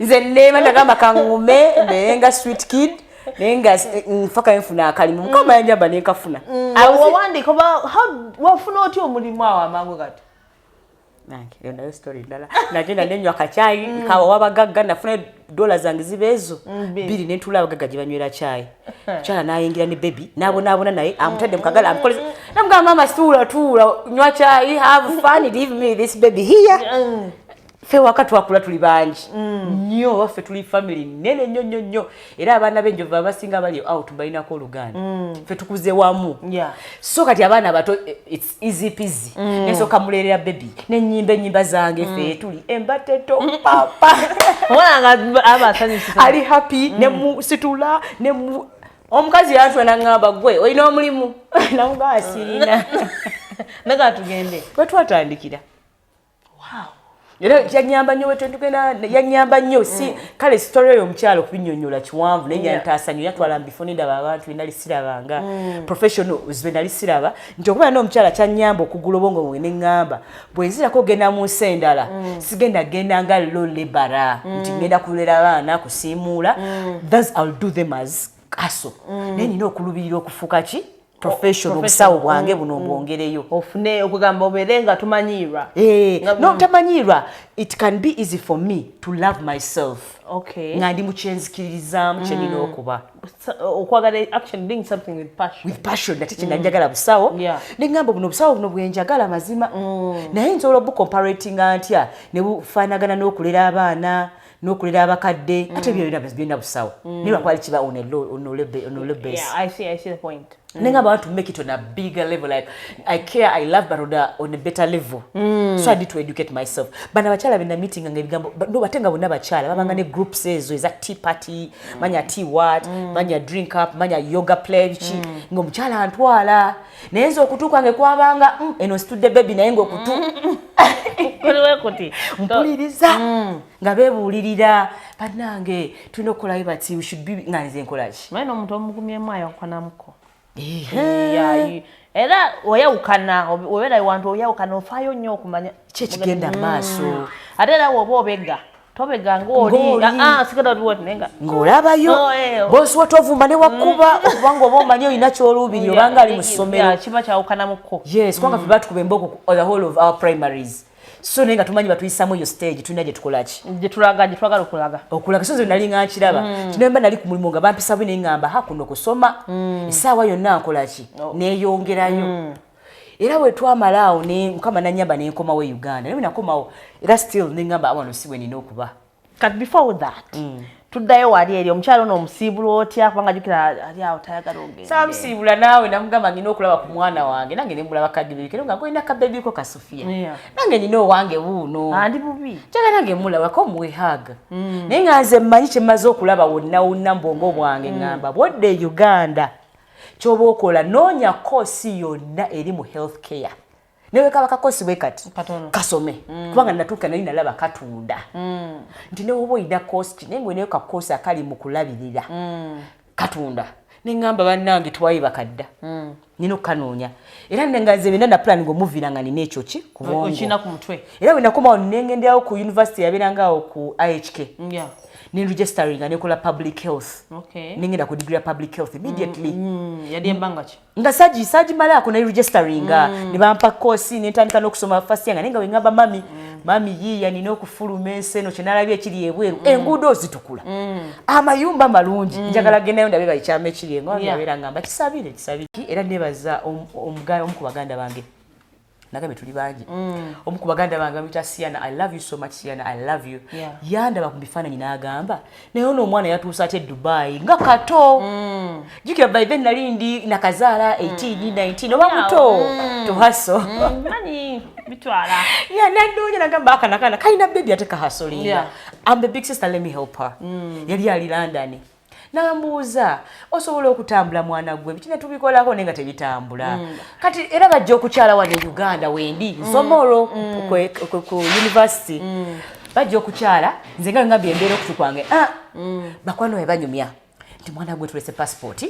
nze neema nagamba kaŋŋume mbeere nga sweet kid, naye nga nfaka nfuna akalimu, Mukama yanjamba nenkafuna. Wawandiika oba wafuna otya omulimu awo amangu gati? Nange eyo nayo story ndala. Nagenda nenywa kacyayi kawa wabagagga, nafuna dola zange ziba ezo 2, nentula abagagga gye banywera cyayi. Mukyala nayingira ne baby, nabonaabona naye, amutadde mukagala, amukolesa, namugamba, "Mama, tuula, tuula, nywa cyayi, have fun, leave me this baby here." Ffe waka twakula tuli bangi nnyo, waffe tuli family nene nnyo nnyo nnyo, era abaana b'enjovu abasinga bali out balinako oluganda, ffe tukuze wamu. So kati abaana bato, it's easy peasy. Nesooka muleerera baby, nenyimba ennyimba zange, ffe tuli embateto papa. Omwana nga aba asanyuse. Ali happy, nemusitula nemu omukazi yantula naŋŋamba, "Gwe olina omulimu?" Namugamba, "Sirina." Naga tugende. Bwe twatandikira era yanyamba nnyo, wetugenda yanyamba nnyo. Si kale story eyo omukyalo okubinyonyola kiwanvu, naye yantaasa nnyo, yatwala mu bifo nendaba abantu be nali sirabanga, professionals be nali siraba, nti okubeera n'omukyala kyanyamba okugula obwongo bwe, neŋŋamba bwe nzirako ogenda mu nsi endala, sigenda genda nga low labourer, nti ngenda kulera abaana, kusiimuula. Thus I'll do them as kaso, naye nina okulubirira okufuuka ki professional, obusawo bwange buno mbwongereyo. Ofune okugamba obeere nga tomanyiirwa. Eh, no, tamanyiirwa. It can be easy for me to love myself nga ndi mu kyenzikiririzaamu kyenina okuba. Okwagala, actually doing something with passion. With passion, ate kye njagala busawo. Neŋŋamba buno obusawo buno bwenjagala mazima, naye nsobola obucomparatinga ntya ne bufaanagana n'okulera abaana n'okulera abakadde, ate ebyo byonna byonna busawo, naye lwakwali kiba on a low base. Yeah, I see the point. Nenga I want to make it on a bigger level, like I care, I love, but on a better level. So I need to educate myself. Bano abakyala bena meeting nga ebigambo no, bate nga bonna bakyala babanga ne groups ezo eza tea party, manya tea what, manya drink up, manya yoga play, biki, ng'omukyala antwala, naye nze okutu kwange kwabanga eno situdde baby, naye ng'okutu Kuliwe kuti. Mpuliriza nga beebuulirira, "Bannange, tulina okukolayo bati, we should be," nga nze nkolaki? Naye n'omuntu omugumyemu ayawukanamuko. Ehe. Yeah, era oyawukana, obeera wantu oyawukana, ofaayo nnyo okumanya ki ekigenda mu maaso. Ate era woba obega, tobega ng'oli Ng'oli. Ah, sigala oliwo naye nga ng'olabayo. Oh, eh. Bosi wo tovumba ne wakuba, okubanga oba omanyi olina kyoluubiri, obanga ali mu ssomero. Yeah, kiba kyawukanamuko. Yes, kubanga ffe batukuba embooko the whole of our primaries, so naye nga tumanyi batuyisamu eyo stage, tulina gye tukola ki? Gye tulaga, gye twagala okulaga. Okulaga. So nze nali nga nkiraba tinemba nali ku mulimu nga bampisa bwe, naye ŋŋamba, ha, kuno kusoma essaawa yonna nkola ki, neeyongerayo. Era bwe twamala awo ne Mukama nanyamba nenkomawo e Uganda, naye bwe nakomawo era still neŋŋamba wano si bwe nina okuba. Kati before that, tuddayo wali eri omukyalo ono, omusiibula otya? Kubanga jjukira ali awo tayagala ogende. Saamusiibula naawe, namugamba ngina okulaba ku mwana wange, nange nemulaba kadibirikero nga golina kabebi ko kasofia. Nange nina owange wuuno. Andi bubi. Njagala nange mulabako, muwehaga, naye nga nze mmanyi kyemmaze okulaba wonna wonna mu bwongo bwange, ŋŋamba bwodde e Uganda, kyoba okola, noonya course yonna eri mu health care, newe kaba kakosi bwe kati. Katono. Kasome, kubanga natuuka nali nalaba katunda nti newoba olina course ki, naye ngaolinayo kakosi akali mu kulabirira, katunda. Neŋŋamba, bannange, twayibaka dda, nina okukanoonya. Era nga nze byonna na plan ng'omuviira nga nina ekyo ki ku bwongo. Okina ku mutwe. Era bwe nakomawo, nengenderawo ku university yabeerangawo ku IHK, nenregisteringa, nekola public health. Nengenda ku degree ya public health immediately. Yali embanga ki? Nga sagimalaako, naregisteringa, ne bampa course, nentandika n'okusoma first year, nga naye nga wengamba, "Mami, mami, yiiya nina okufuluma ensi eno, kyenalabye ekiri ebweru, enguudo zitukula, amayumba malungi, njagala gendayo ndabe bayikyama ekiri engo." Abeera ngamba, "Kisabire, kisabire." Era nebaza omu ku baganda bange, nagambye tuli bangi, omu ku baganda bange bamuyita Siana. I love you so much, Siana, I love you. Yandaba ku bifaananyi n'agamba, "Naye ono omwana yatuuse ate e Dubai nga kato?" Jjukira by then nali ndi nakazaala, 18, 19, oba muto to hustle. Manyi bitwala. Yeah, nanoonya nagamba, "Akana kana kalina baby ate kahustlinga. I'm the big sister, let me help her." Yali ali London, nambuuza, "Osobola okutambula, mwana gwe? Biki?" Ne tubikolako, naye nga tebitambula. Kati era bajja okukyala wano e Uganda, wendi nsoma olwo ku university, bajja okukyala. Nze nga ngambye embeera okutu kwange, ah, bakwano be banyumya nti, "Mwana gwe, tulese passport,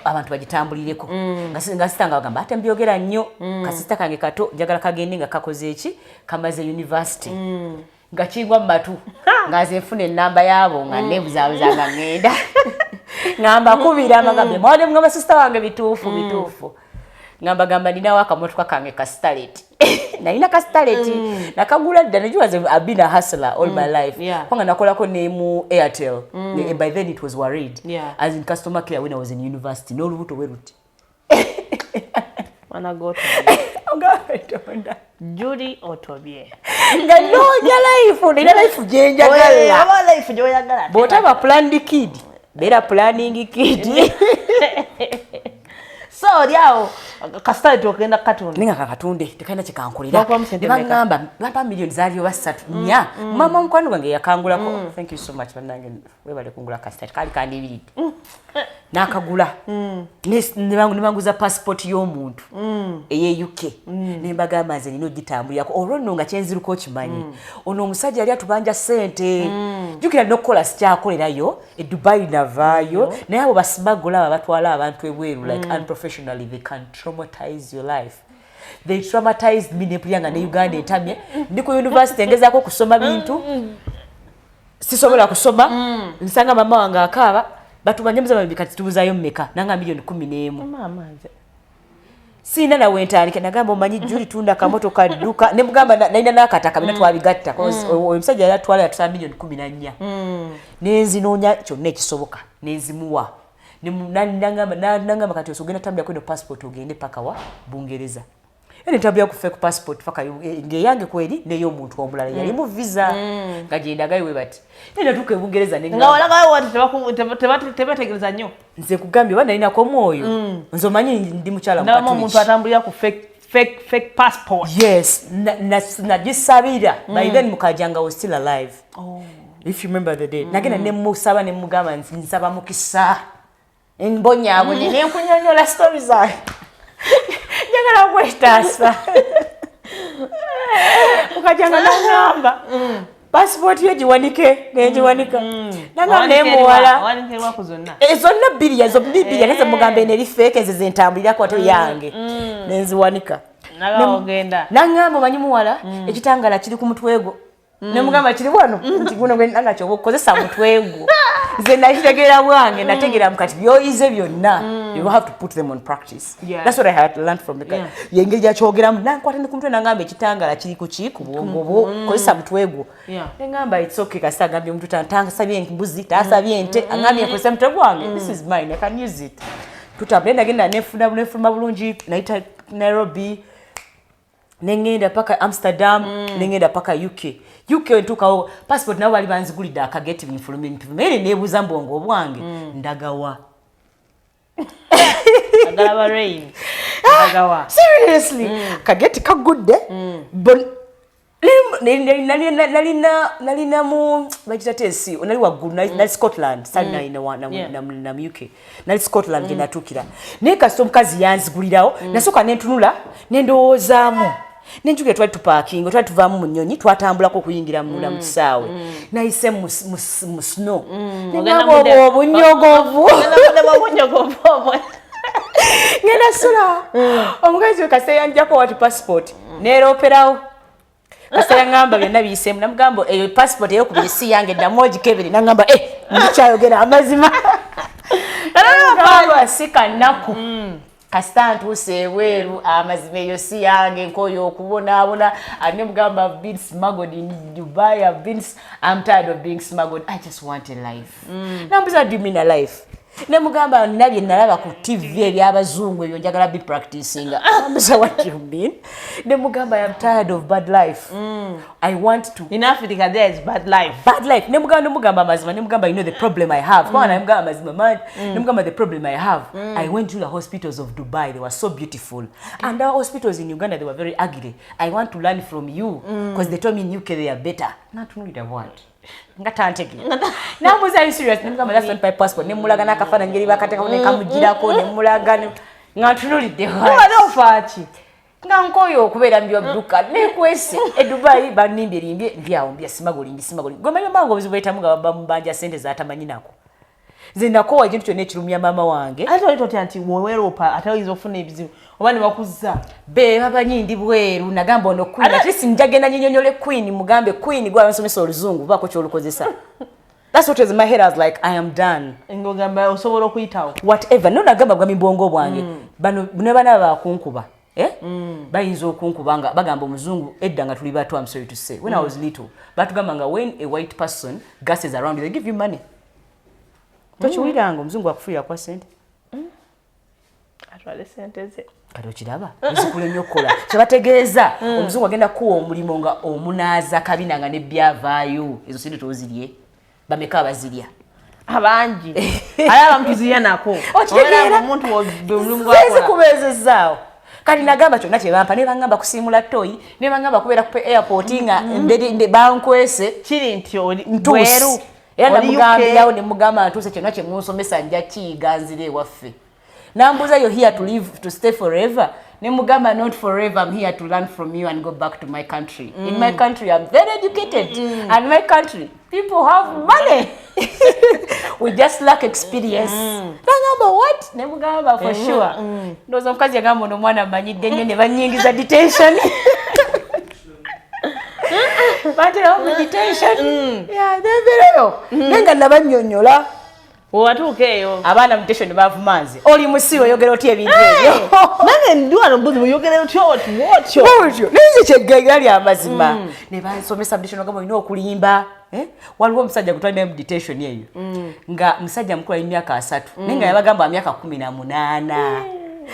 abantu bagitambulireko." Nga sita nga bagamba, ate mbyogera nnyo, kasista kange kato, njagala kagende nga kakoze eki, kamaze university. Nga kingwa mu matu, nga nze nfuna enamba yaabo, nga nebuzaabuza, nga ŋŋenda ngamba kubira, mbagambye, "Mwadde mugamba sisita wange bituufu, bituufu." Ngamba gamba, "Ninawo akamotoka kange ka Starlet." Nalina ka Starlet, nakagula dda. Nekiwaze, I've been a hustler all my life. Kubanga nakolako ne mu Airtel. By then it was Warid. As in customer care when I was in university, n'olubuto bwe luti. Mwana gotobye. Ogamba Tonda. Julie otobye. Nga noonya life, nina life gyenjagala. Oba life gyoyagala. Bw'otaba planned kid, beera planning kid. So oli awo ka Starlet ogenda kukatunda. Ninga kakatunde, tekalina kyekankolera. Bakuwa sente Ne mmeka? baŋŋamba bampa miliyoni zaali oba ssatu, nnya. Mama mukwano gwange yakangulako. Thank you so much, bannange, webale kungula ka Starlet, kaali kandibiridde n'akagula. Ne banguza passport y'omuntu eye UK, ne mbagamba, "Nze nina ogitambulirako." Olwo nno nga kyenziruka, okimanyi, ono omusajja yali atubanja ssente. Jjukira n'okukola sikyakolerayo e Dubai, navaayo. Naye abo basmuggler abo abatwala abantu ebweru like unprofessionally, they can traumatize your life. They traumatized me, nempulira nga ne Uganda entamye. Ndi ku university, ngezaako okusoma bintu, sisobola kusoma. Nsanga mama wange akaaba, batumanye muzama, kati tubuzayo mmeka? Nanga miliyoni 11. Maama nze. Siina nawe ntandike. Nagamba, "Omanyi Juli, tunda kamotoka, dduka." Nemugamba, nalina n'akataka, bina twabigatta. Oyo omusajja yali atwala, yatusaba miliyoni 14. Nenzinoonya kyonna ekisoboka, nenzimuwa. Nangamba, "Kati osogenda tambulako eno passport, ogende paka wa Bungereza." Era ntambulira ku fake passport paka ng'eyange kweri n'ey'omuntu omulala yalimu visa, nga gyendagayo we bati. Naye natuuka e Bungereza Nga neŋŋamba, walagayo wati tebategereza nnyo. Nze kugambye oba nalinako omwoyo, nze omanyi ndi mukyala Ndabamu omuntu Mukatuliki. atambulira ku fake passport. Yes, nagisabira. By then Mukajanga was still alive, if you remember the day. Nagenda nemusaba, nemugamba nti, "Nsaba mukisa, mbonyaabonye." Nenkunyonyola story zange, njagala kwetaasa. Mukajanga nagamba, "Passport yo giwanike." Nengiwanika. Nagamba, "Nemuwala." Wawandikerwa ku zonna. Zonna bbiri, yazo bbiri. Ate mugamba, "Eno eri fake, ezo zentambulirako, ate yange." Nenziwanika. Nagawa ogenda. Naŋŋamba, "Omanyi muwala, ekitangala kiri ku mutwe gwo." Nemugamba, "Kiri wano." Nti guno gwe nanga kyoba okukozesa mutwe gwo. Nze nakitegeera bwange, nategeera kati byoyize byonna, you have to put them on practice. That's what I had learned from the guy. Yengeri gyakyogeramu, nankwata ne ku mutwe, nangamba, "Ekitangala kiri ku ki, ku bwongo bwo, kozesa mutwe gwo." Neŋŋamba, "It's okay." Kasita agambye omuntu, tasabye embuzi, tasabye ente, agambye nkozesa mutwe gwange. This is mine, I can use it. Tutambule. Nagenda nefuna, nefuluma bulungi, nayita Nairobi, neŋŋenda paka Amsterdam, neŋŋenda paka UK. UK ntuukawo, passport nabo bali banzigulidde akageti, nfulume nfulume. Ere neebuuza mbwongo obwange, ndagawa? Agalaba rain, ndagawa? Seriously, kageti kagudde. Nalina mu bagita tensi, nali waggulu, nali Scotland, sali na mu UK, nali Scotland gye natuukira. Naye kasita omukazi yanzigulirawo, nasooka nentunula, nendowoozaamu. Nenjukira twali tupaakinga, twali tuvaamu mu nnyonyi, twatambulako okuyingira munda mu kisaawe. Nayise mu snow, Ogenda negamba obwo obunyogovu. Ogenda mudde obunyogovu obwo. Ngenda sula omukazi we kasita yanjako wati passport neerooperawo. Kasita yaŋŋamba byonna biyiseemu, namugamba eyo passport eyokubiri si yange, ddamu ogikebere. Naŋŋamba, eh, ndikyayogera amazima. Gamba si kanaku kasita ntuuse ebweru, amazima eyo si yange, nkoyo okubonaabona. Ate mugamba, "I've been smuggled in Dubai. I'm tired of being smuggled. I just want a life." Nambuza, "What do you mean a life?" Nemugamba, nina bye nalaba ku TV ebyabazungu, ebyo njagala be practicinga. Nambuza, "What do you mean?" Nemugamba, "I'm tired of bad life. I want to" In Africa there is bad life. Bad life. Nemugamba amazima, nemugamba, "You know the problem I have?" Kubanga nemugamba amazima mangi. Nemugamba, "The problem I have, I went to the hospitals of Dubai. They were so beautiful, and our hospitals in Uganda, they were very ugly. I want to learn from you because they told me in UK they are better." Natunulira bwati nga tantegeera. Nambuza, "Are you serious?" Nemugamba, "That's not my passport." Nemulaga n'akafaananyi ngeri bakateekako, nekamugirako, nemulaga nga ntunulidde bwati. Wali ofaaki? Nga nkoyo okubeera mu byobduka nekwese e Dubai, banimbye limbye, ndi awo mbya smuggling, smuggling. Gomanyi mama obuzibu bwetamu nga bamubanja sente zatamanyi nako. Nze nakoowa ekintu kyonna ekirumya maama wange. Ate oli totya nti weweeropa ate oyinza okufuna ebizibu oba ne bakuzza? Be babanyi ndi bweru. Nagamba ono queen, at least njagenda nyinyonyole queen, mugambe, "Queen, gwe abansomesa oluzungu, baako kyolukozesa." That's what was in my head. I was like, "I am done." Ng'ogamba osobola okuyitawo. Whatever. No, nagamba bwami bwongo bwange, bano ne bana bakunkuba, eh? Bayinza okunkuba nga bagamba omuzungu. Edda nga tuli bato, I'm sorry to say, when I was little, batugamba nga when a white person gasses around you, they give you money. Tokiwuliranga omuzungu akufuira kwa sente? Atwale sente ze. Kati okiraba ezikula ennyo okukola kyebategeeza, omuzungu agenda kuwa omulimu nga omunaaza kabina nga nebyavaayo, ezo sente tozirye. Bameka abazirya? Abangi ate abamu tuzirya nako. Okitegeera? Omuntu omulimu gwakola. Zezikubeezezaawo. Kati nagamba kyonna kyebampa, nebangamba kusiimula toyi, nebangamba kubeera ku airport nga bankwese. Kiri nti oli ntuuse bweru. Era Oli UK. namugambirawo, nemugamba, "Ntuuse, kyonna kyemunsomesa nja kiyiga, nzire ewaffe." Nambuuza, "You here to live, to stay forever?" Nemugamba, "Not forever. I'm here to learn from you and go back to my country. In my country I'm very educated, and my country people have money. We just lack experience." Nagamba, "What?" Nemugamba, "For sure." Ndowooza omukazi yagamba, "Ono omwana amanyidde nnyo," ne banyingiza detention, banterawo mu detention. Yeah, nembeereyo naye nga nabannyonnyola. Wewatuuka eyo? Abaana mu detention bavuma nze, "Oli musiru, oyogera otya ebintu ebyo?" Nange ndi wano mbuzi, muyogere otyo oti bwotyo? Bwotyo, naye nze kyeggaira lyamazima. Ne bansomesa mu detention, ogamba olina okulimba. Eh? Waliwo omusajja gwe twalinayo mu detention eyo, nga musajja mukulu, ali myaka 30, naye nga yabagamba myaka 18,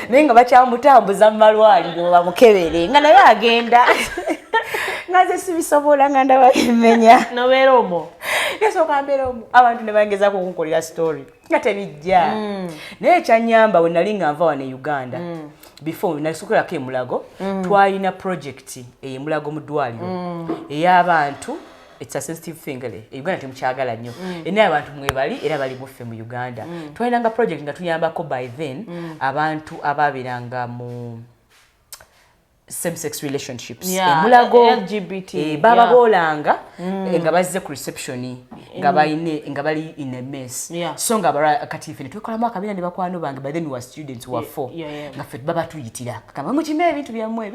naye nga bakyamutambuza mu malwaliro bamukebere, nga naye agenda nga nze sibisobola, nga ndaba bimenya. Nobeera omwo. Yasooka mbeera omu, abantu ne bangezaako okunkolera story nga tebijja. Naye ekyanyamba, we nali nga nva wano e Uganda, before nalisookerako emulago, twalina project eyo emulago mu ddwaliro ey'abantu. It's a sensitive thing ele e Uganda temukyagala nnyo, naye abantu mwebali era bali muffe mu Uganda. Twalinanga project nga tuyambako by then abantu ababeeranga mu same sex relationships emulago. LGBT, bababoolanga nga bazze ku reception nga baline nga bali in a mess. So nga kati ffe netwekolamu akabiina ne bakwano bange. By then we were students, we were four. Nga ffe baba tuyitira kama mukime ebintu byammwe.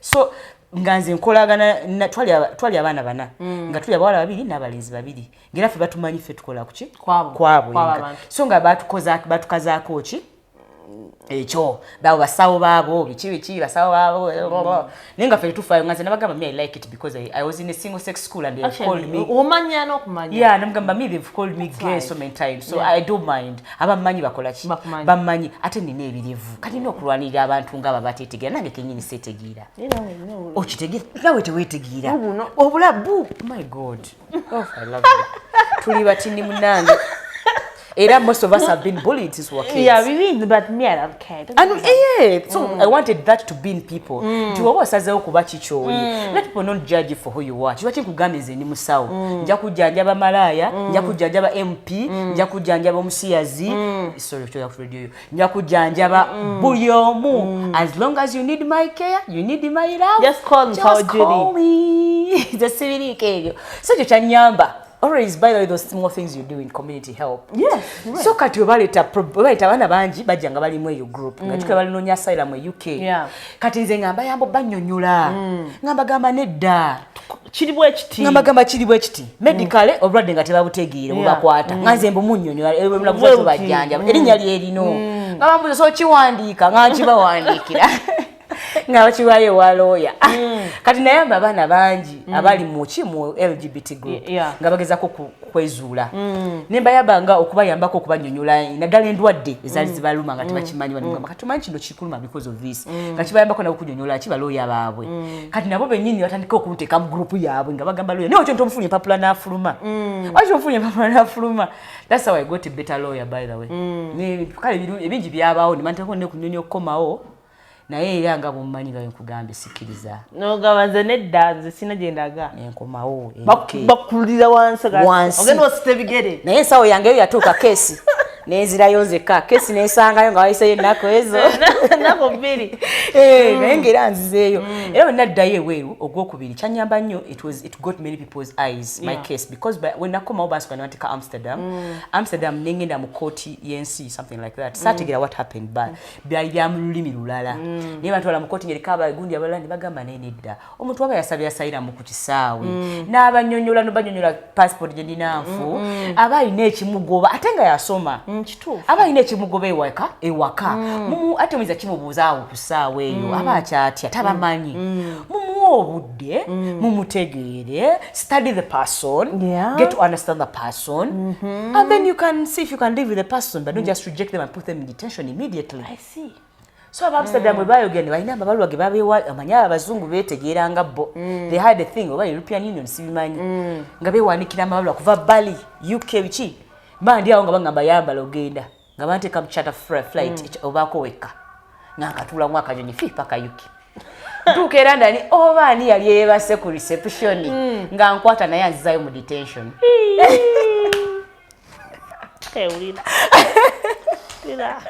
So nga nze nkolagana twali abaana bana, nga tuli abawala babiri n'abalenzi babiri, ngera ffe batumanyi ffe tukola kuki. Kwabo. Kwabo. Kwabo yenka. abantu. So nga batukazaako ki ekyo babo basawo baabo biki biki basawo baabo, naye nga ffe tetufaayo. Nga nze nabagamba, "Me, I like it because I was in a single sex school and they called me." Omanya n'okumanya. Yeah, namugamba, "Me, they've called me gay right. so many times, so I don't mind. Abammanyi bakola ki?" Bakumanyi. Bammanyi. Ate nina ebirivu, kati nina okulwanirira abantu nga babateetegeera. Nange kenyini seetegeera. Okitegeera, nawe teweetegeera obulabu. My God, oh, I love you. Tuli batini munange. Era most of us have been bullied since we were kids. Yeah, we mean, but me, I don't care. And, yeah, so I wanted that to be in people. Nti woba osazeewo kuba kikyoli, let people not judge you for who you are. Kiba kinkugambye nze ndi musawo, nja kujjanjaba malaaya, nja kujjanjaba MP, nja kujjanjaba omusiyazi, sorry, kyoya ku radio yo, nja kujjanjaba buli omu. As long as you need my care, you need my love, Just call me, just Sawo Judy. call me. Nze sibiriiko ebyo. So ekyo kyanyamba. Always, by the way, those small things you do in community help. Yes. So kati webaleeta abaana bangi bajja nga balimu eyo group nga kika balinoonya asylum e UK. Kati nze nga mbayamba bannyonnyola, nga mbagamba nedda, Kiri bwe kiti. Nga mbagamba kiri bwe kiti medically, obulwadde nga tebabutegeere bubakwata, nga nze mbumunnyonnyola. Bwe buti. Tubajjanjaba erinnya lyerino, nga bambuza so kiwandiika, nga nkibawandiikira, nga bakiwayo ewa lawyer. Kati nayamba abaana bangi abali mu ki, mu LGBT group, nga bagezako kwezuula, ne mbayamba okubayambako okubanyonyola naddala endwadde ezaali zibaluma nga tebakimanyi. Banigamba, kati omanyi kino kikuluma because of this, nga kibayambako nabo kunyonyola ki balooya baabwe. Kati nabo bennyini batandika okunteeka mu group yaabwe, nga bagamba lawyer, naye otyo nti omufunye empapula n'afuluma, waki omufunye empapula n'afuluma? That's how I got a better lawyer, by the way. Kale ebingi byabaawo, ne banteko ne kunyonya okukomawo, naye era nga bwommanyi, nga nkugambye, sikkiriza. Nogamba nze nedda, nze sina gye ndaga. Nenkomawo e UK. Bakulira wansi. Wansi. Ogenda osita ebigere. Naye ensawo yange eyo yatuuka, case nenzirayo nzekka, case nensangayo nga wayiseyo ennaku ezo. Ennaku 2. Eh, naye ngaera nzizeeyo. Era bwe naddayo ebweru ogwokubiri, kyanyamba nnyo. It got many people's eyes, my case, because when nakomawo bansooka ne banteeka Amsterdam. Amsterdam nengenda mu kooti y'ensi, something like that. Saategeera what happened, but byali bya mu lulimi lulala, naye bantwala mu kooti ngeriko abagundi abalala, ne bagamba, naye nedda, omuntu aba yasabye asylum ku kisaawe n'abanyonyola, nobanyonyola passport gye ndina nfu, aba alina ekimugoba ate nga yasoma. Kituufu. Aba alina ekimugoba ewaka Mumu ate muyinza kimubuuza awo ku ssaawa eyo, aba akyatya, tabamanyi. Mumuwe obudde, mumutegeere, study the person, get to understand the person, and then you can see if you can live with the person, but don't just reject them and put them in detention immediately. I see. So aba Amsterdam bwe bayogera, ne balina amabaluwa ge babewa. Amanyi abo abazungu beetegeera nga bo, they had a thing oba European Union, sibimanyi, nga beewanikira amabaluwa kuva Bali, UK, biki. Bandi awo nga bagamba yambala ogenda, nga banteeka mu charter flight, obaako wekka, nga nkatuulamu akanyonyi fi paka UK. Ntuuka era ndani, oba ani yali yeebase ku reception, nga nkwata naye anzizayo mu detention. Kewulira. Wulira.